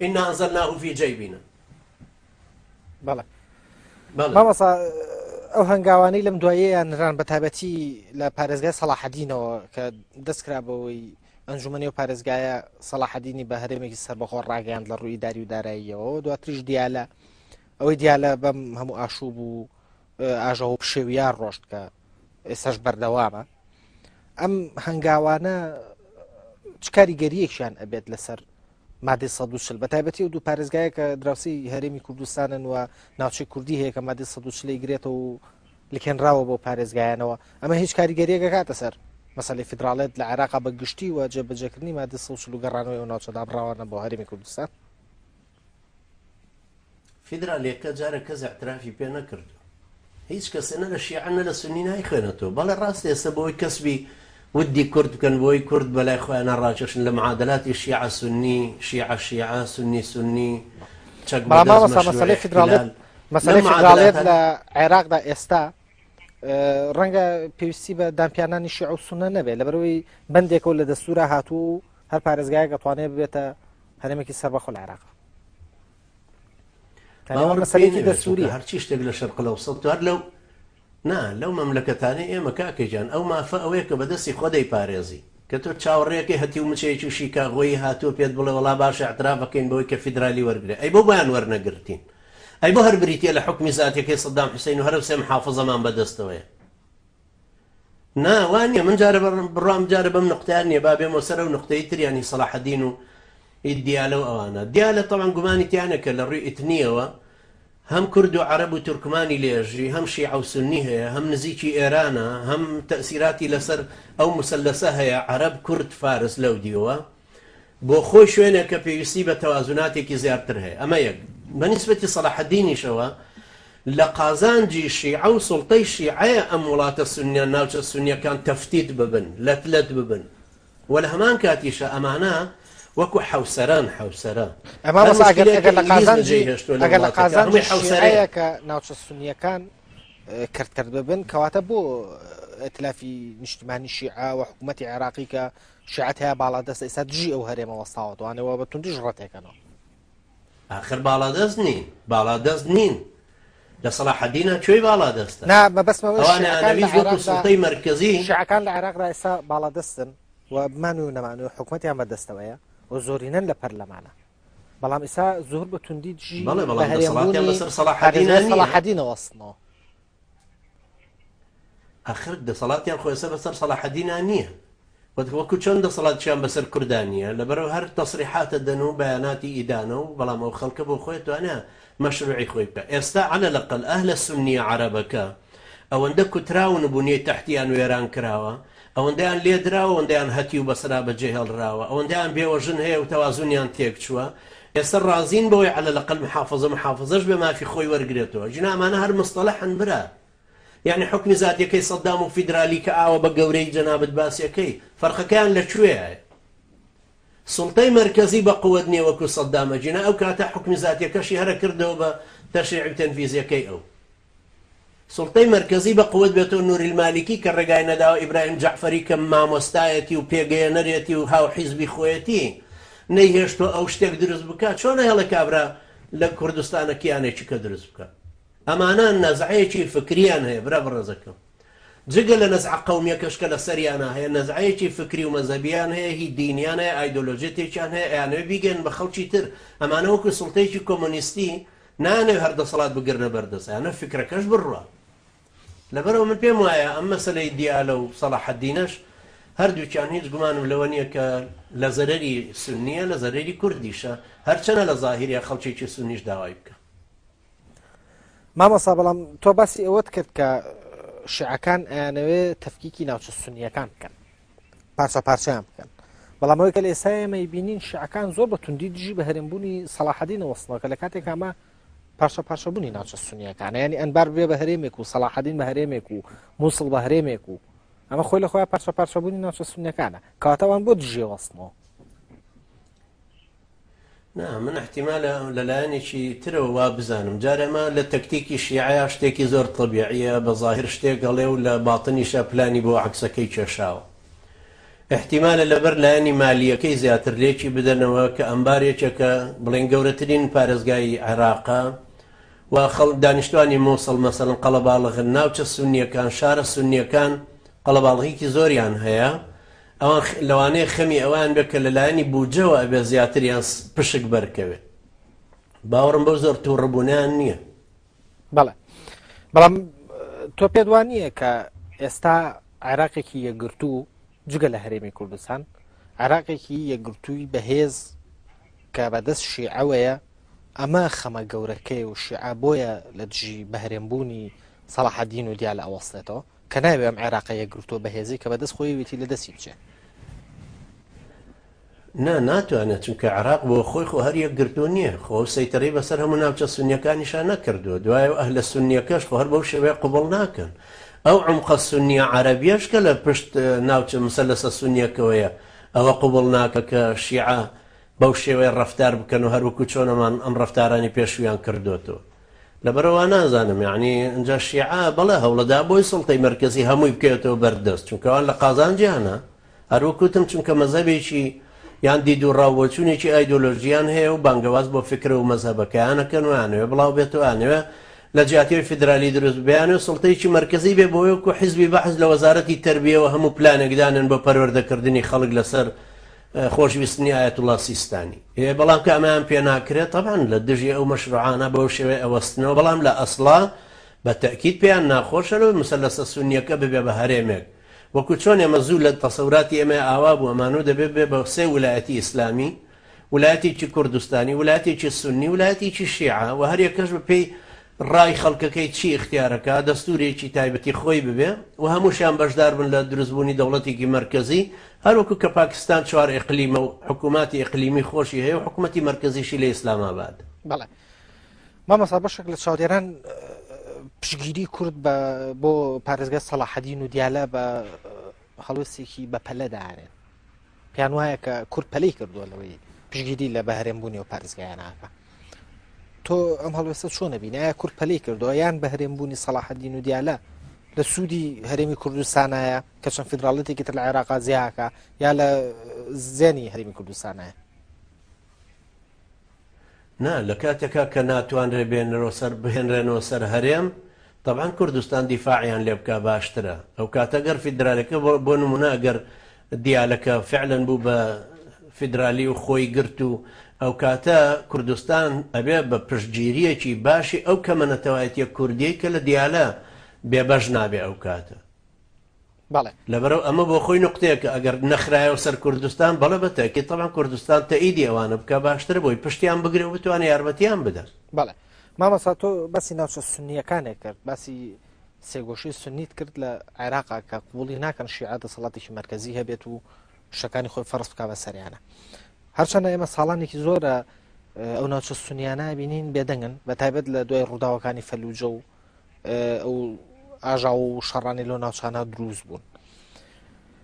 إنا أنزلناه في جيبنا بەڵێ مامۆسا ئەو هەنگاوانەی لەم دواییان نران بە تایبەتی لە پارێزگای سەڵاحەدینەوە کە دەستکرا بەوەی ئەنجومەنی و پارێزگایە سەڵاحەدینی بە هەرێمێکی سەربەخۆ ڕاگەیاند لە ڕووی ئیداری و داراییەوە دواتریش دیالە ئەوەی دیالە بەم هەموو ئاشوب و ئاژەوە و پشێویان ڕۆشت کە ئێستاش بەردەوامە ئەم هەنگاوانە چ کاریگەریەکیان ئەبێت لەسەر مادەی 140 بە تایبەتی و دوو پارێزگایە کە دراوسی هەرێمی کوردستانن و ناوچەی کوردی هەیە کە مادەی 140 گرێتەوە و لکێنراوە بۆ پارێزگایانەوە ئەمە هیچ کاریگەریەک ئەکاتە سەر مەسەلەی فیدراڵێت لە عێراقا بە گشتی و جێبەجێکردنی مادەی 140 و گەڕانەوەی ئەو ناوچە دابڕاوانە بۆ هەرێمی کوردستان؟ فیدرالێکە جارە کەس اعترافی پێ نەکردو هیچ کەسێ نە لە شیعە نە لە سونی نایخوێنێتەوە بەڵێ ڕاستە ئێستا بۆی کەسبی ودی کورد بکەن بۆی کورد بەلای خۆیانە ڕاکێشن لە معادلاتی شیعە سونی شیعە شیعە سونی سونی چەک بەڵام مامۆستا مەسەلەی فیدراڵێت مەسەلەی فیدراڵێت لە عێراقدا ئێستا ڕەنگە پێویستی بە دانپیانانی شیعە و سونە نەبێت لەبەرەوەی بەندێکەوە لە دەستورا هاتوو و هەر پارێزگایەک دەتوانێت ببێتە هەرێمێکی سەربەخۆ لە عێراق. مەسەلەیەکی دەستوریە. هەرچی شتێک لە شەرق الاوسط هەر لەو نا لەو مەملەکەتانەی ئێمە کاکە گیان ئەو مافە ئەوەیە کە بەدەستی خۆ دەیپارێزی کە تۆ چاوەڕێکەی هەتیو مچەیەکی و شیکاغۆیی هاتووە پێت بڵێ وەڵا باشە ئیعتراف ئەکەین بەوەی کە فیدرالی وەرگرە ئەی بۆ بۆیان وەرنەگرتین ئەی بۆ هەر بریتیە لە حوکمی زاتیەکەی سەدام حوسەین و هەر ئەو سێ محافزەمان بەدەستەوەیە نا وا نییە من جارە بڕوام جارە بەم نقطەیان نییە با بێمەوە سەر ئەو نقطەی تر یانی سەڵاحەدین و دیالە و ئەوانە دیالە تەوان گومانی تیانە کە لە ڕووی ئیتنیەوە هەم کورد و عەرەب و تورکمانی لێژی هەم شیعە و سنی هەیە هەم نزیکی ئێرانە هەم تەسیراتی لەسەر ئەو مسلسە هەیە عەرەب کورد فارس لەو دیوە بۆ خۆی شوێنێکە پێویستی بە تەوازوناتێکی زیاتر هەیە ئەمە یەک بە نیسبەتی سەڵاحەدینیشەوە لە قازانجی شیعە و سوڵتەی شیعەیە ئەم وڵاتە سوننیان ناوچە سوننیەکان تەفتیت ببن لەت لەت ببن و لە هەمان کاتیشا ئەمانە وەکو حەوسەران حەوسەرە ئەمە هەر بەس ئەگەر مشکلەیەک کە ئەگەر لە ئینگلیز قازانجی بەجێی هێشتووە لە ئەگەر لە وڵاتەکە قازانجی هەمووی حەوسەرەیە شیعەیە کە ناوچە سوننیەکان کەرت کەرت ببن کەواتە بۆ ئیتلافی نیشتمانی شیعە و حکوومەتی عێراقی کە شیعەت هەیە باڵادەستە ئێستا دژی ئەو هەرێمە وەستاوەتوانەوە بە توندیش ڕەتێکەنەوە. ئاخر باڵادەست نین باڵادەست نین لە سەڵاحەدینە کوێی باڵادەستە نا مەبەستم ئەوەیە ئەوانە شیعەکان لە ئەنەویست وەکو عێراقدا سوڵتەی مەرکەزی شیعەکان لە عێراقدا ئێستا باڵادەستن و بمان و نەمان و حکومەتیان بەدەستەوەیە و زۆرینەن لە پەرلەمانە بەڵام ئێستا زۆر بە توندی دژی بەڵێ بە بەڵام دەسەڵاتیان هەرێمبوونی بەسەر سەڵاحەدینە پارێزگای نییە سەڵاحەدینەوە وەستنەوە. ئاخر دەسەڵاتیان خۆ ئێستا بەسەر سەڵاحەدینا نییە وەکو چۆن دەسەڵاتیان بەسەر کوردا نییە لەبەرئەوە هەر تەسریحاتە دەن و بەیاناتی ئیدانە و بەڵام ئەو خەڵکە بۆ خۆی توانێ مەشروعی خۆی بکا ئێستا عەلە لەقەل ئەهلە سوننیە عەرەبەکە ئەوەندە کوتراون و بونیەی تەحتیان وێران کراوە ئەوەندەیان لێدراوە ئەوەندەیان هەتیو بەسەرا بەجێهێڵراوە ئەوەندەیان بێوەژن هەیە و تەوازونیان تێکچووە ئێستا ڕازین بەوەی عەلە لەقەل محافەزە محافەزەش بێ مافی خۆی وەرگرێتەوە ژنا ئەمانە هەر مستەلەحن برا یەعنی حوکمی زاتیەکەی سەدام و فیدرالی کە ئاوە بە گەورەی جەنابت باسیەکەی فەرقەکەیان لە کوێیە سوڵتەی مەرکەزی بە قوت نیە وەکو سەدام ئەگینا ئەو کاتە حوکمی زاتیەکەشی هەرە کردەوە بە تەشریع و تەنفیزیەکەی ئەو سوڵتەی مەرکەزی بە قوت بێتەوە نوری المالکی کە ڕێگای نەداوە ئیبراهیم جەعفەری کە مامۆستایەتی و پێگەیەنەرێتی و هاوحیزبی خۆیەتی. نەیهێشتووە ئەو شتێک دروست بکا، چۆن ئەهێڵێ کابرا لە کوردستانە کیانێکی کە دروست بکا؟ ئەمانە نەزعەیەکی فکریان هەیە برا بەڕێزەکەم. جگە لە نەزعە قەومیەکەش کە لە سەریانا هەیە، نەزعەیەکی فکری و مەزهەبیان هەیە، هی دینیان هەیە، ئایدۆلۆژیەتێکیان هەیە، ئەیانەوێ بیگەیەنن بە خەڵکی تر. ئەمانە وەکو سوڵتەیەکی کۆمۆنیستی نایانەوێ هەر دەسەڵات بگرنە بەر دەست، ئەیانەوێ فکرەکەش بڕوا. لەبەرئەوە من پێم وایە ئەم مەسەلەی دیالە و سەڵاحەدینەش هەردووکیان هیچ گومانم لەوە نییە کە لە زەرەری سوننییە، لە زەرەری کوردیشە، هەرچەنە لە زاهیریا خەڵکێکی سوننیش داوای بکا. مامۆستا بەڵام تۆ باسی ئەوەت کرد کە شیعەکان ئەیانەوێ تەفکیکی ناوچە سونیەکان بکەن پارچە پارچەیان بکەن بەڵام ئەوەی کە لە ئێستا ئێمە بینین شیعەکان زۆر بە توندی دژی بە هەرێمبوونی سەڵاحەدینە وەستنەوە کە لە کاتێک ئەمە پارچە پارچەبوونی ناوچە سونیەکانە ینی ئەنبار بێ بە هەرێمێک و سەڵاحەدین بە هەرێمێک و مووسڵ بە هەرێمێک و ئەمە خۆی لە خۆیان پارچە پارچەبوونی ناوچە سونیەکانە کەواتەوان بۆ دژێ وەستنەوە نا من احتیمالە لە لایەنێکی ترەوە وا بزانم جار ئەمە لە تەکتیکی شیعەیا شتێکی زۆر تەبیعیە بە زاهیر شتێک ئەڵێ و لە باتنیشا پلانی بۆ عەکسەکەی کێشاوە احتیمالە لەبەر لایەنی مالیەکەی زیاتر لێکی بدەنەوە کە ئەنبار یەکێکە بڵێن گەورەترین پارێزگای عێراقە و خەڵ دانیشتوانی موسڵ مەسەلەن قەڵەباڵغن ناوچە سونیەکان شارە سونیەکان قەڵەباڵغیکی زۆریان هەیە ئەوان لەوانەیە خەمی ئەوەیان بێت کە لە لایەنی بودجەوە ئەبێ زیاتریان پشک بەرکەوێت. باوەڕم بەو زۆر تووڕەبوونەیان نییە. بەڵێ بەڵام تۆ پێت وا نییە کە ئێستا عێراقێکی یەکگرتوو جگە لە هەرێمی کوردستان عێراقێکی یەکگرتووی بەهێز کە بەدەست شیعەوەیە ئەمە خەمە گەورەکەی و شیعە بۆیە لە دژی بەهرێمبوونی سەڵاحەدین و دیالە ئەوەستێتەوە کە ناوێ ئەم عێراقە یەکگرتووە بەهێزەی کە بەدەست خۆیەوێتی لە دەستی بچێ. نا ناتوانێت چونکە عێراق بۆ خۆی خۆ هەر یەکگرتوو نییە خۆ ئەو سەیتەرەی بەسەر هەموو ناوچە سونیەکانیشا نەکردووە دوای ئەو ئەهلە سونیەکەش خۆ هەر بەو شێوەیە قبوڵ ناکەن ئەو عومقە سونیە عەرەبیەش کە لە پشت ناوچە مسەلەسە سونیەکەوەیە ئەوە قبوڵ ناکە کە شیعە بەو شێوەیە ڕەفتار بکەن و هەروەکو چۆن ئەمان ئەم ڕەفتارانی پێشوویان کردۆتەوە لەبەرئەوە نازانم یەعنی ئینجا شیعە بەڵێ هەوڵەدا بۆی سوڵتەی مەرکەزی هەمووی بکەوێتەوە بەردەست چونکە ئەوان لە قازانجیانە هەروەک وتم چونکە مەزهەبێکی یان دید و ڕاو بۆچوونێکی ئایدۆلۆژیان هەیە و بانگەواز بۆ فکرە و مەزهەبەکەیان ئەکەن و ئەیانەوێ بڵاو بێتەوە ئەیانەوێ لە جیاتی ئەوەی فیدرالی دروست ببێ ئەیانەوێ سوڵتەیەکی مەرکەزی بێ بۆ وەکو حیزبی بەعس لە وەزارەتی تەربیەوە هەموو پلانێک دانێن بۆ پەروەردەکردنی خەڵک لەسەر خۆشویستنی ئایەتوڵا سیستانی. ئێ بەڵام کە ئەمەیان پێ ناکرێت تەبعەن لە دژی ئەو مەشروعانە بەو شێوەیە ئەوەستنەوە بەڵام لە ئەسڵا بە تەئکید پێیان ناخۆشە لەوەی مسەلەسە سونیەکە ببێ بە هەرێمێک وەکو چۆن ئێمە زوو لە تەسەوراتی ئێمەیا ئاوا بوو ئەمانوو دەبێ ببێ بە سێ ولایەتی ئیسلامی ولایەتێکی کوردستانی ولایەتێکی سونی ولایەتێکی شیعە و هەر یەکەش بە پێی ڕای خەڵکەکەی چی ئیختیارەکا دەستورێکی تایبەتی خۆی ببێ و هەمووشیان بەشدار بن لە دروستبوونی دەوڵەتێکی مەرکەزی هەروەکو کە پاکستان چوار ئیقلیمە و حکووماتی ئیقلیمی خۆشی هەیە و حکوومەتی مەرکەزیشی لە ئیسلامئاباد. بەڵێ مامۆستا بەشێک لە چاودێران پشتگیری کورد بە بۆ پارێزگای سەڵاحەدین و دیالە بە هەڵوێستێکی بەپەلە دانێن پێیان وایە کە کورد پەلەی کردووە لەوەی پشگیری لە بەهرێمبوونی و پارێزگایانەکە تۆ ئەم هەڵوێستە چۆن نەبینی ئایا کورد پەلەی کردووە یان بەهرێمبوونی سەڵاحەدین و دیالە لە سوودی هەرێمی کوردستانایە کە چەند فیدراڵەتێکی تر لە عێراقا زیاکە یا لە زیانی هەرێمی کوردستانایە نا لە کاتێکا کە ناتوانرێ بێنرەوە سەر بهێنرێنەوە سەر هەرێم تەبعەن کوردستان دیفاعیان لێ بکا باشترە ئەو کاتە گەر فیدرالەکە بۆ نمونە ئەگەر دیالەکە فعلەن بوو بە فیدرالی و خۆی گرت و ئەو کاتە کوردستان ئەبێ بە پشتگیریەکی باشی ئەو کەمە نەتەوایەتیە کوردیەی کە لە دیالە بێبەش نابێ ئەو کاتە. بەڵێ. لەبەرئەو ئەمە بۆ خۆی نوقتەیەکە ئەگەر نەخرایەوە سەر کوردستان بەڵێ بە تەئکید تەبعەن کوردستان تەئیدی ئەوانە بکا باشترە بۆی پشتیان بگرێ و بتوانێ یارمەتیان بدا. بەڵێ مامۆستا تۆ باسی ناوچە سوننییەکانێک کرد باسی سێگۆشەی سوننیت کرد لە عێراقا کە قبوڵی ناکەن شیعە دەسەڵاتێکی مەرکەزی هەبێت و شتەکانی خۆی فەرز بکا بە سەریانە هەرچەندە ئێمە ساڵانێکی زۆرە ئەو ناوچە سونیانە بینین بێدەنگن بە تایبەت لە دوای ڕووداوەکانی فەلوجە و ئەو ئاژاوە و شەڕانی لەو ناوچانە دروست بوون.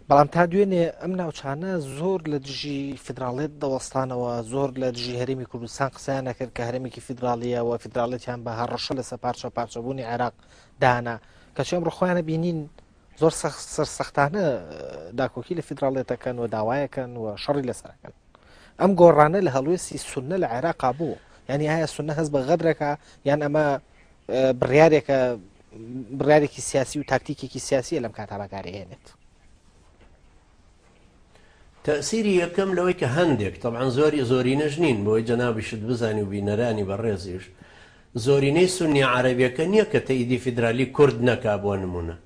بەڵام تا دوێنێ ئەم ناوچانە زۆر لە دژی فیدراڵێت دەوەستانەوە زۆر لە دژی هەرێمی کوردستان قسەیان نەکرد کە هەرێمێکی فیدراڵیە و فیدراڵێتیان بە هەڕەشە لەسەر پارچە پارچەبوونی عێراق دانا کەچی ئەمڕۆ خۆیانە بینین زۆر سەرسەختانە داکۆکی لە فیدراڵێتەکەن و داوایەکەن و شەڕی لەسەرەکەن. ئەم گۆڕانە لە هەڵوێستی سوننە لە عێراقا بوو یعنی ئایا سوننە هەست بە غەدرەکە یان ئەمە بڕیارێکە بڕیارێکی سیاسی و تاکتیکێکی سیاسیە لەم کاتا بەکارهێنێت؟ تەئسیری یەکەم لەوەی کە هەندێک، تەبعەن زۆری زۆرینەش نین، بۆی جەنابیشت بزانی و بینەرانی بەڕێزیش، زۆرینەی سوننیە عەرەبیەکە نیە کە تەئیدی فیدرالی کورد نەکا بۆ نمونە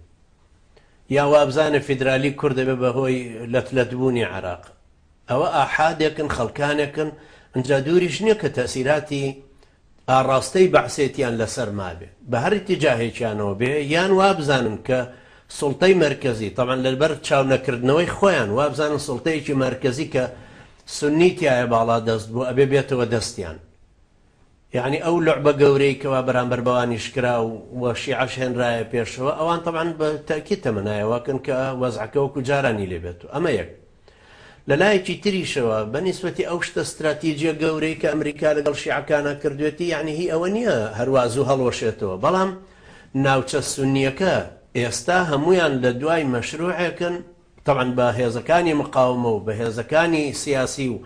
یا وابزانێ فیدرالی کورد دەبێ بە هۆی لەت لەت بوونی عێراق. ئەوە ئاحادێکن، خەڵکانێکن، ئنجا دووریش نیە کە تەئسیراتی ئاڕاستەی بەعسێتیان لەسەر مابێ بە هەر ئیتیجاهێکیانەوە بێ یان وابزانن کە سوڵتەی مەرکەزی تەبعەن لەبەر چاو نەکردنەوەی خۆیان وابزانن سوڵتەیەکی مەرکەزی کە سوننی تیایە باڵا دەست بوو ئەبێ بێتەوە دەستیان یەعنی ئەو لوعبە گەورەی کەوا بەرامبەر بەوانیش کرا و شیعەش هێنرایە پێشەوە ئەوان تەبعەن بە تەئکید تەمەنای ئەوەکەن کە وەزعەکە وەکو جارانی لێ بێت ئەمە یەک لە لایەکی تریشەوە بە نیسبەتی ئەو شتە ستراتیجیە گەورەی کە ئەمریکا لەگەڵ شیعەکانا کردوێتی یەعنی هی ئەوە نیە هەروا زوو هەڵوەشێتەوە بەڵام ناوچە سونیەکە ئێستا هەموویان لە دوای مەشروعێکن تەبعەن بە هێزەکانی مقاومە و بە هێزەکانی سیاسی و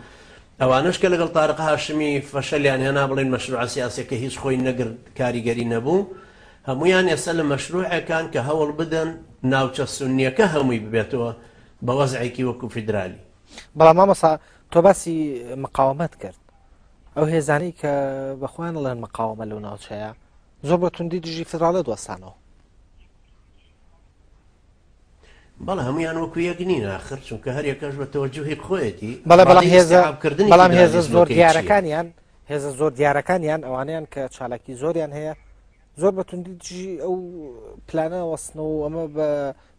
ئەوانەش کە لەگەڵ تارق هاشمی فەشەلیان هێنا بڵێن مەشروعە سیاسیەکە هیچ خۆی نەگرت کاریگەری نەبوو هەموویان ئێستا لە مەشروعێکان کە هەوڵ بدەن ناوچە سونیەکە هەمووی ببێتەوە بە وەزعێکی وەکو فیدرالی. بەڵام مامۆستا تۆ باسی مقاومەت کرد ئەو هێزانەی کە بەخۆیان ئەڵێن مقاومە لەو ناوچەیە زۆر بە توندی دژی فیدراڵێت وەستانەوە. بەڵێ هەمویان وەکو یەک نین ئاخر چونکە هەر یەکەش بە تەوەجوهی خۆیەتی بەڵێ بەڵام هێزە بەڵام هێزە زۆر دیارەکانیان هێزە زۆر دیارەکانیان ئەوانیان کە چالاکی زۆریان هەیە زۆر بە توندی دژی ئەو پلانە وەستنەوە ئەمە بە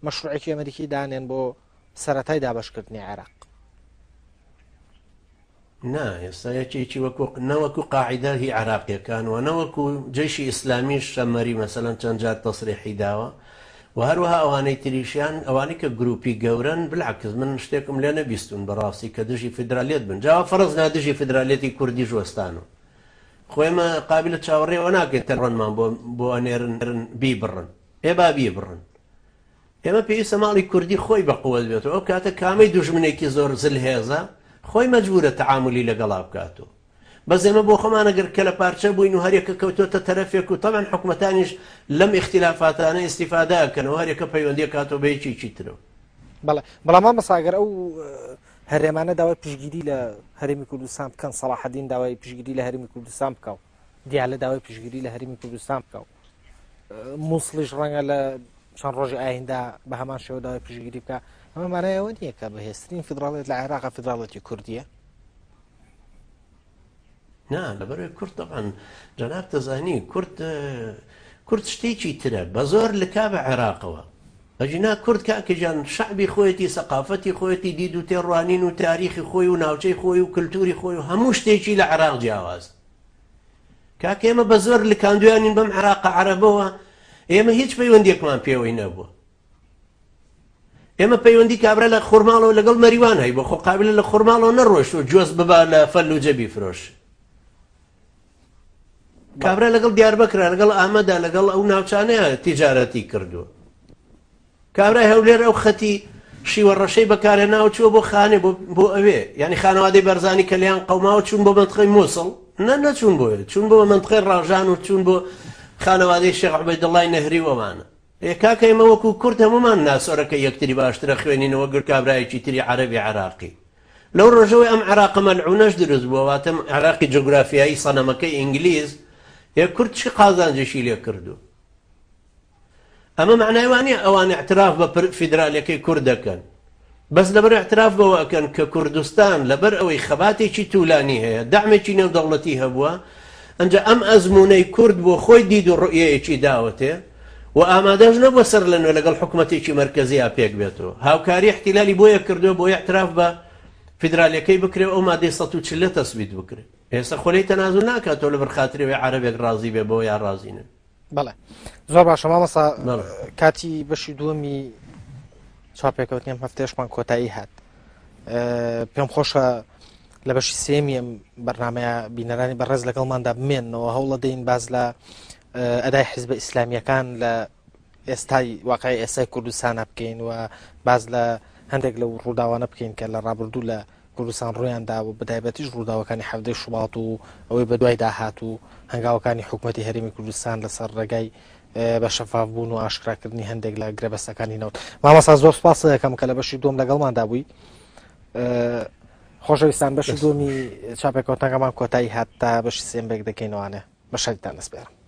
مەشروعێکی ئەمریکی دانێن بۆ سەرەتای دابەشکردنی عێراق. نا ئێستا یەکێکی وەکو نەوەکو قاعیدە هی عێراقیەکان و نەوەکو جەیشی ئیسلامیش شەمەری مەسەلەن چەند جار تەسریحی داوە و هەروەها ئەوانەی تریشیان ئەوانەی کە گروپی گەورەن بالعکس من شتێکم لێ نەبیستون بەڕاستی کە دژی فیدرالیەت بن جا فەرز نا دژی فیدرالیەتی کوردیش وەستان و خۆ ئێمە قابلە چاوەڕێەوە ناکەین تەڕەنمان بۆ بۆ ئەنێرن بیبڕن ئێ با بیبڕن ئێمە پێویستە ماڵی کوردی خۆی بە قوت بێتەوە ئەو کاتە کامەی دوژمنێکی زۆر زل هێزە خۆی مەجبورە تەعامولی لەگەڵا بکات و بەس ئێمە بۆ خۆمان ئەگەر کەلە پارچە بووین و هەریەکە کەوتۆتە تەرەفێک و تەبعەن حکومەتانیش لەم ئیختلافاتانە ئیستیفادە ئەکەن و هەریەکە پەیوەندی ئەکاتەوە بە یەکێکی ترەوە. بەڵێ بەڵام مامۆستا ئەگەر ئەو هەرێمانە داوای پشتگیری لە هەرێمی کوردستان بکەن سەڵاحەدین داوای پشتگیری لە هەرێمی کوردستان بکە و دیالە داوای پشتگیری لە هەرێمی کوردستان بکە و مووسڵیش ڕەنگە لە چەند ڕۆژی ئایندا بە هەمان شێوە داوای پشتگیری بکە ئەمە مانای ئەوە نییە کە بەهێزترین فیدراڵێت لە عێراق فیدراڵێتی کوردیە نا لەبەرەوەی کورد طبعا جەناب دەزانی کورد کورد شتێکی ترە بە زۆر لکا بە عێراقەوە ئەگینا کورد کاکە گیان شەعبی خۆیەتی سەقافەتی خۆیەتی دید و تێڕوانین و تاریخی خۆی و ناوچەی خۆی و کللتوری خۆی و هەموو شتێکی لە عێراق جیاواز کاکە ئێمە بە زۆر لکاندویانین بەم عێراقە عەرەبەوە ئێمە هیچ پەیوەندیەکمان پێوەی نەبووە ئێمە پەیوەندی کابرا لە خورماڵەوە لەگەڵ مەریوان هەی بۆ خۆ قابلە لە خورماڵەوە نەڕۆشت و جۆز ببا لە فەلوجە بیفرۆش کابرا لەگەڵ دیاربەکرا لەگەڵ ئامەدا لەگەڵ ئەو ناوچانەیە تیجارەتی کردووە کابرای هەولێر ئەو خەتی شیوە ڕەشەی بەکارهێناوە چووە بۆ خانێ بۆ ئەوێ یعنی خانەوادەی بەرزانی کە لێیان قەوماوە چوون بۆ مەنتقەی مووسڵ نە نەچوون بۆ چوون بۆ مەنتقەی ڕاژان و چوون بۆ خانەوادەی شێخ عوبەیدوڵڵای نەهری و ئەوانە ئێ کاکە ئێمە وەکو کورد هەموومان ناسۆرەکە یەکتری باشترە خوێنینەوە گر کابرایەکی تری عەرەبی عێراقی لەو ڕۆژەوەی ئەم عێراقە مەلعونەش دروست بووە واتە عێراقی جوگرافیایی سەنەمەکەی ئینگلیز ئێ کورد چی قازانجێکی لێ کردوو ئەمە مەعنای وا نییە ئەوان ئیعتراف بە فیدرالیەکەی کورد دەکەن، بەس لەبەر ئیعتراف بەوە ئەکەن کە کوردستان لەبەر ئەوەی خەباتێکی تولانی هەیە، دەعمێکی نێودەوڵەتی هەبووە، ئەنجا ئەم ئەزموونەی کورد بۆ خۆی دید و ڕوئیەیەکی داوەتێ و ئامادەش نەبووە سەرلەنوێ لەگەڵ حکومەتێکی مەرکەزیا پێک بێتەوە. هاوکاری ئیحتیلالی بۆیە کردووە بۆ ئیعتراف بە فیدرالیەکەی بکرێ و ئەو مادەی 140 تەسبیت بکرێ. ئێستا خۆ لێی تەنازول ناکاتەوە لەبەر خاتری ئەوەی عەرەبێک ڕازی بێ بەوە یا ڕازی نەبێ. بەڵێ زۆر باشە مامۆستا کاتی بەشی دووەمی چاپێکەوتنیم هەفتێشمان کۆتایی هات پێم خۆشە لە بەشی سێمی ئەم بەرنمەیە بینەرانی بەڕێز لەگەڵماندا بمێنەوە هەوڵە دەین باز لە ئەدای حیزبە ئیسلامیەکان لە ئێستای واقعی ئێستای کوردستانە بکەین و باز لە هەندێک لەو ڕووداوانە بکەین کە لە ڕابردوو لە کوردستان ڕوویان دا و بەتایبەتیش ڕووداوەکانی حەڤدەی شوبات و ئەوەی بەدوای داهات و هەنگاوەکانی حکوومەتی هەرێمی کوردستان لەسەر ڕێگای بە شەفاف بوون و ئاشکراکردنی هەندێک لە گرێبەستەکانی نەوت. مامۆستا زۆر سپاس دەکەم کە لە بەشی دووەم لەگەڵماندا بووی. خۆشەویستان بەشی دووەمی چاپێکەوتنەکەمان کۆتایی هات تا بەشی سێم بێک دەکەینەوانێ بە شەریتان دەسپێرم.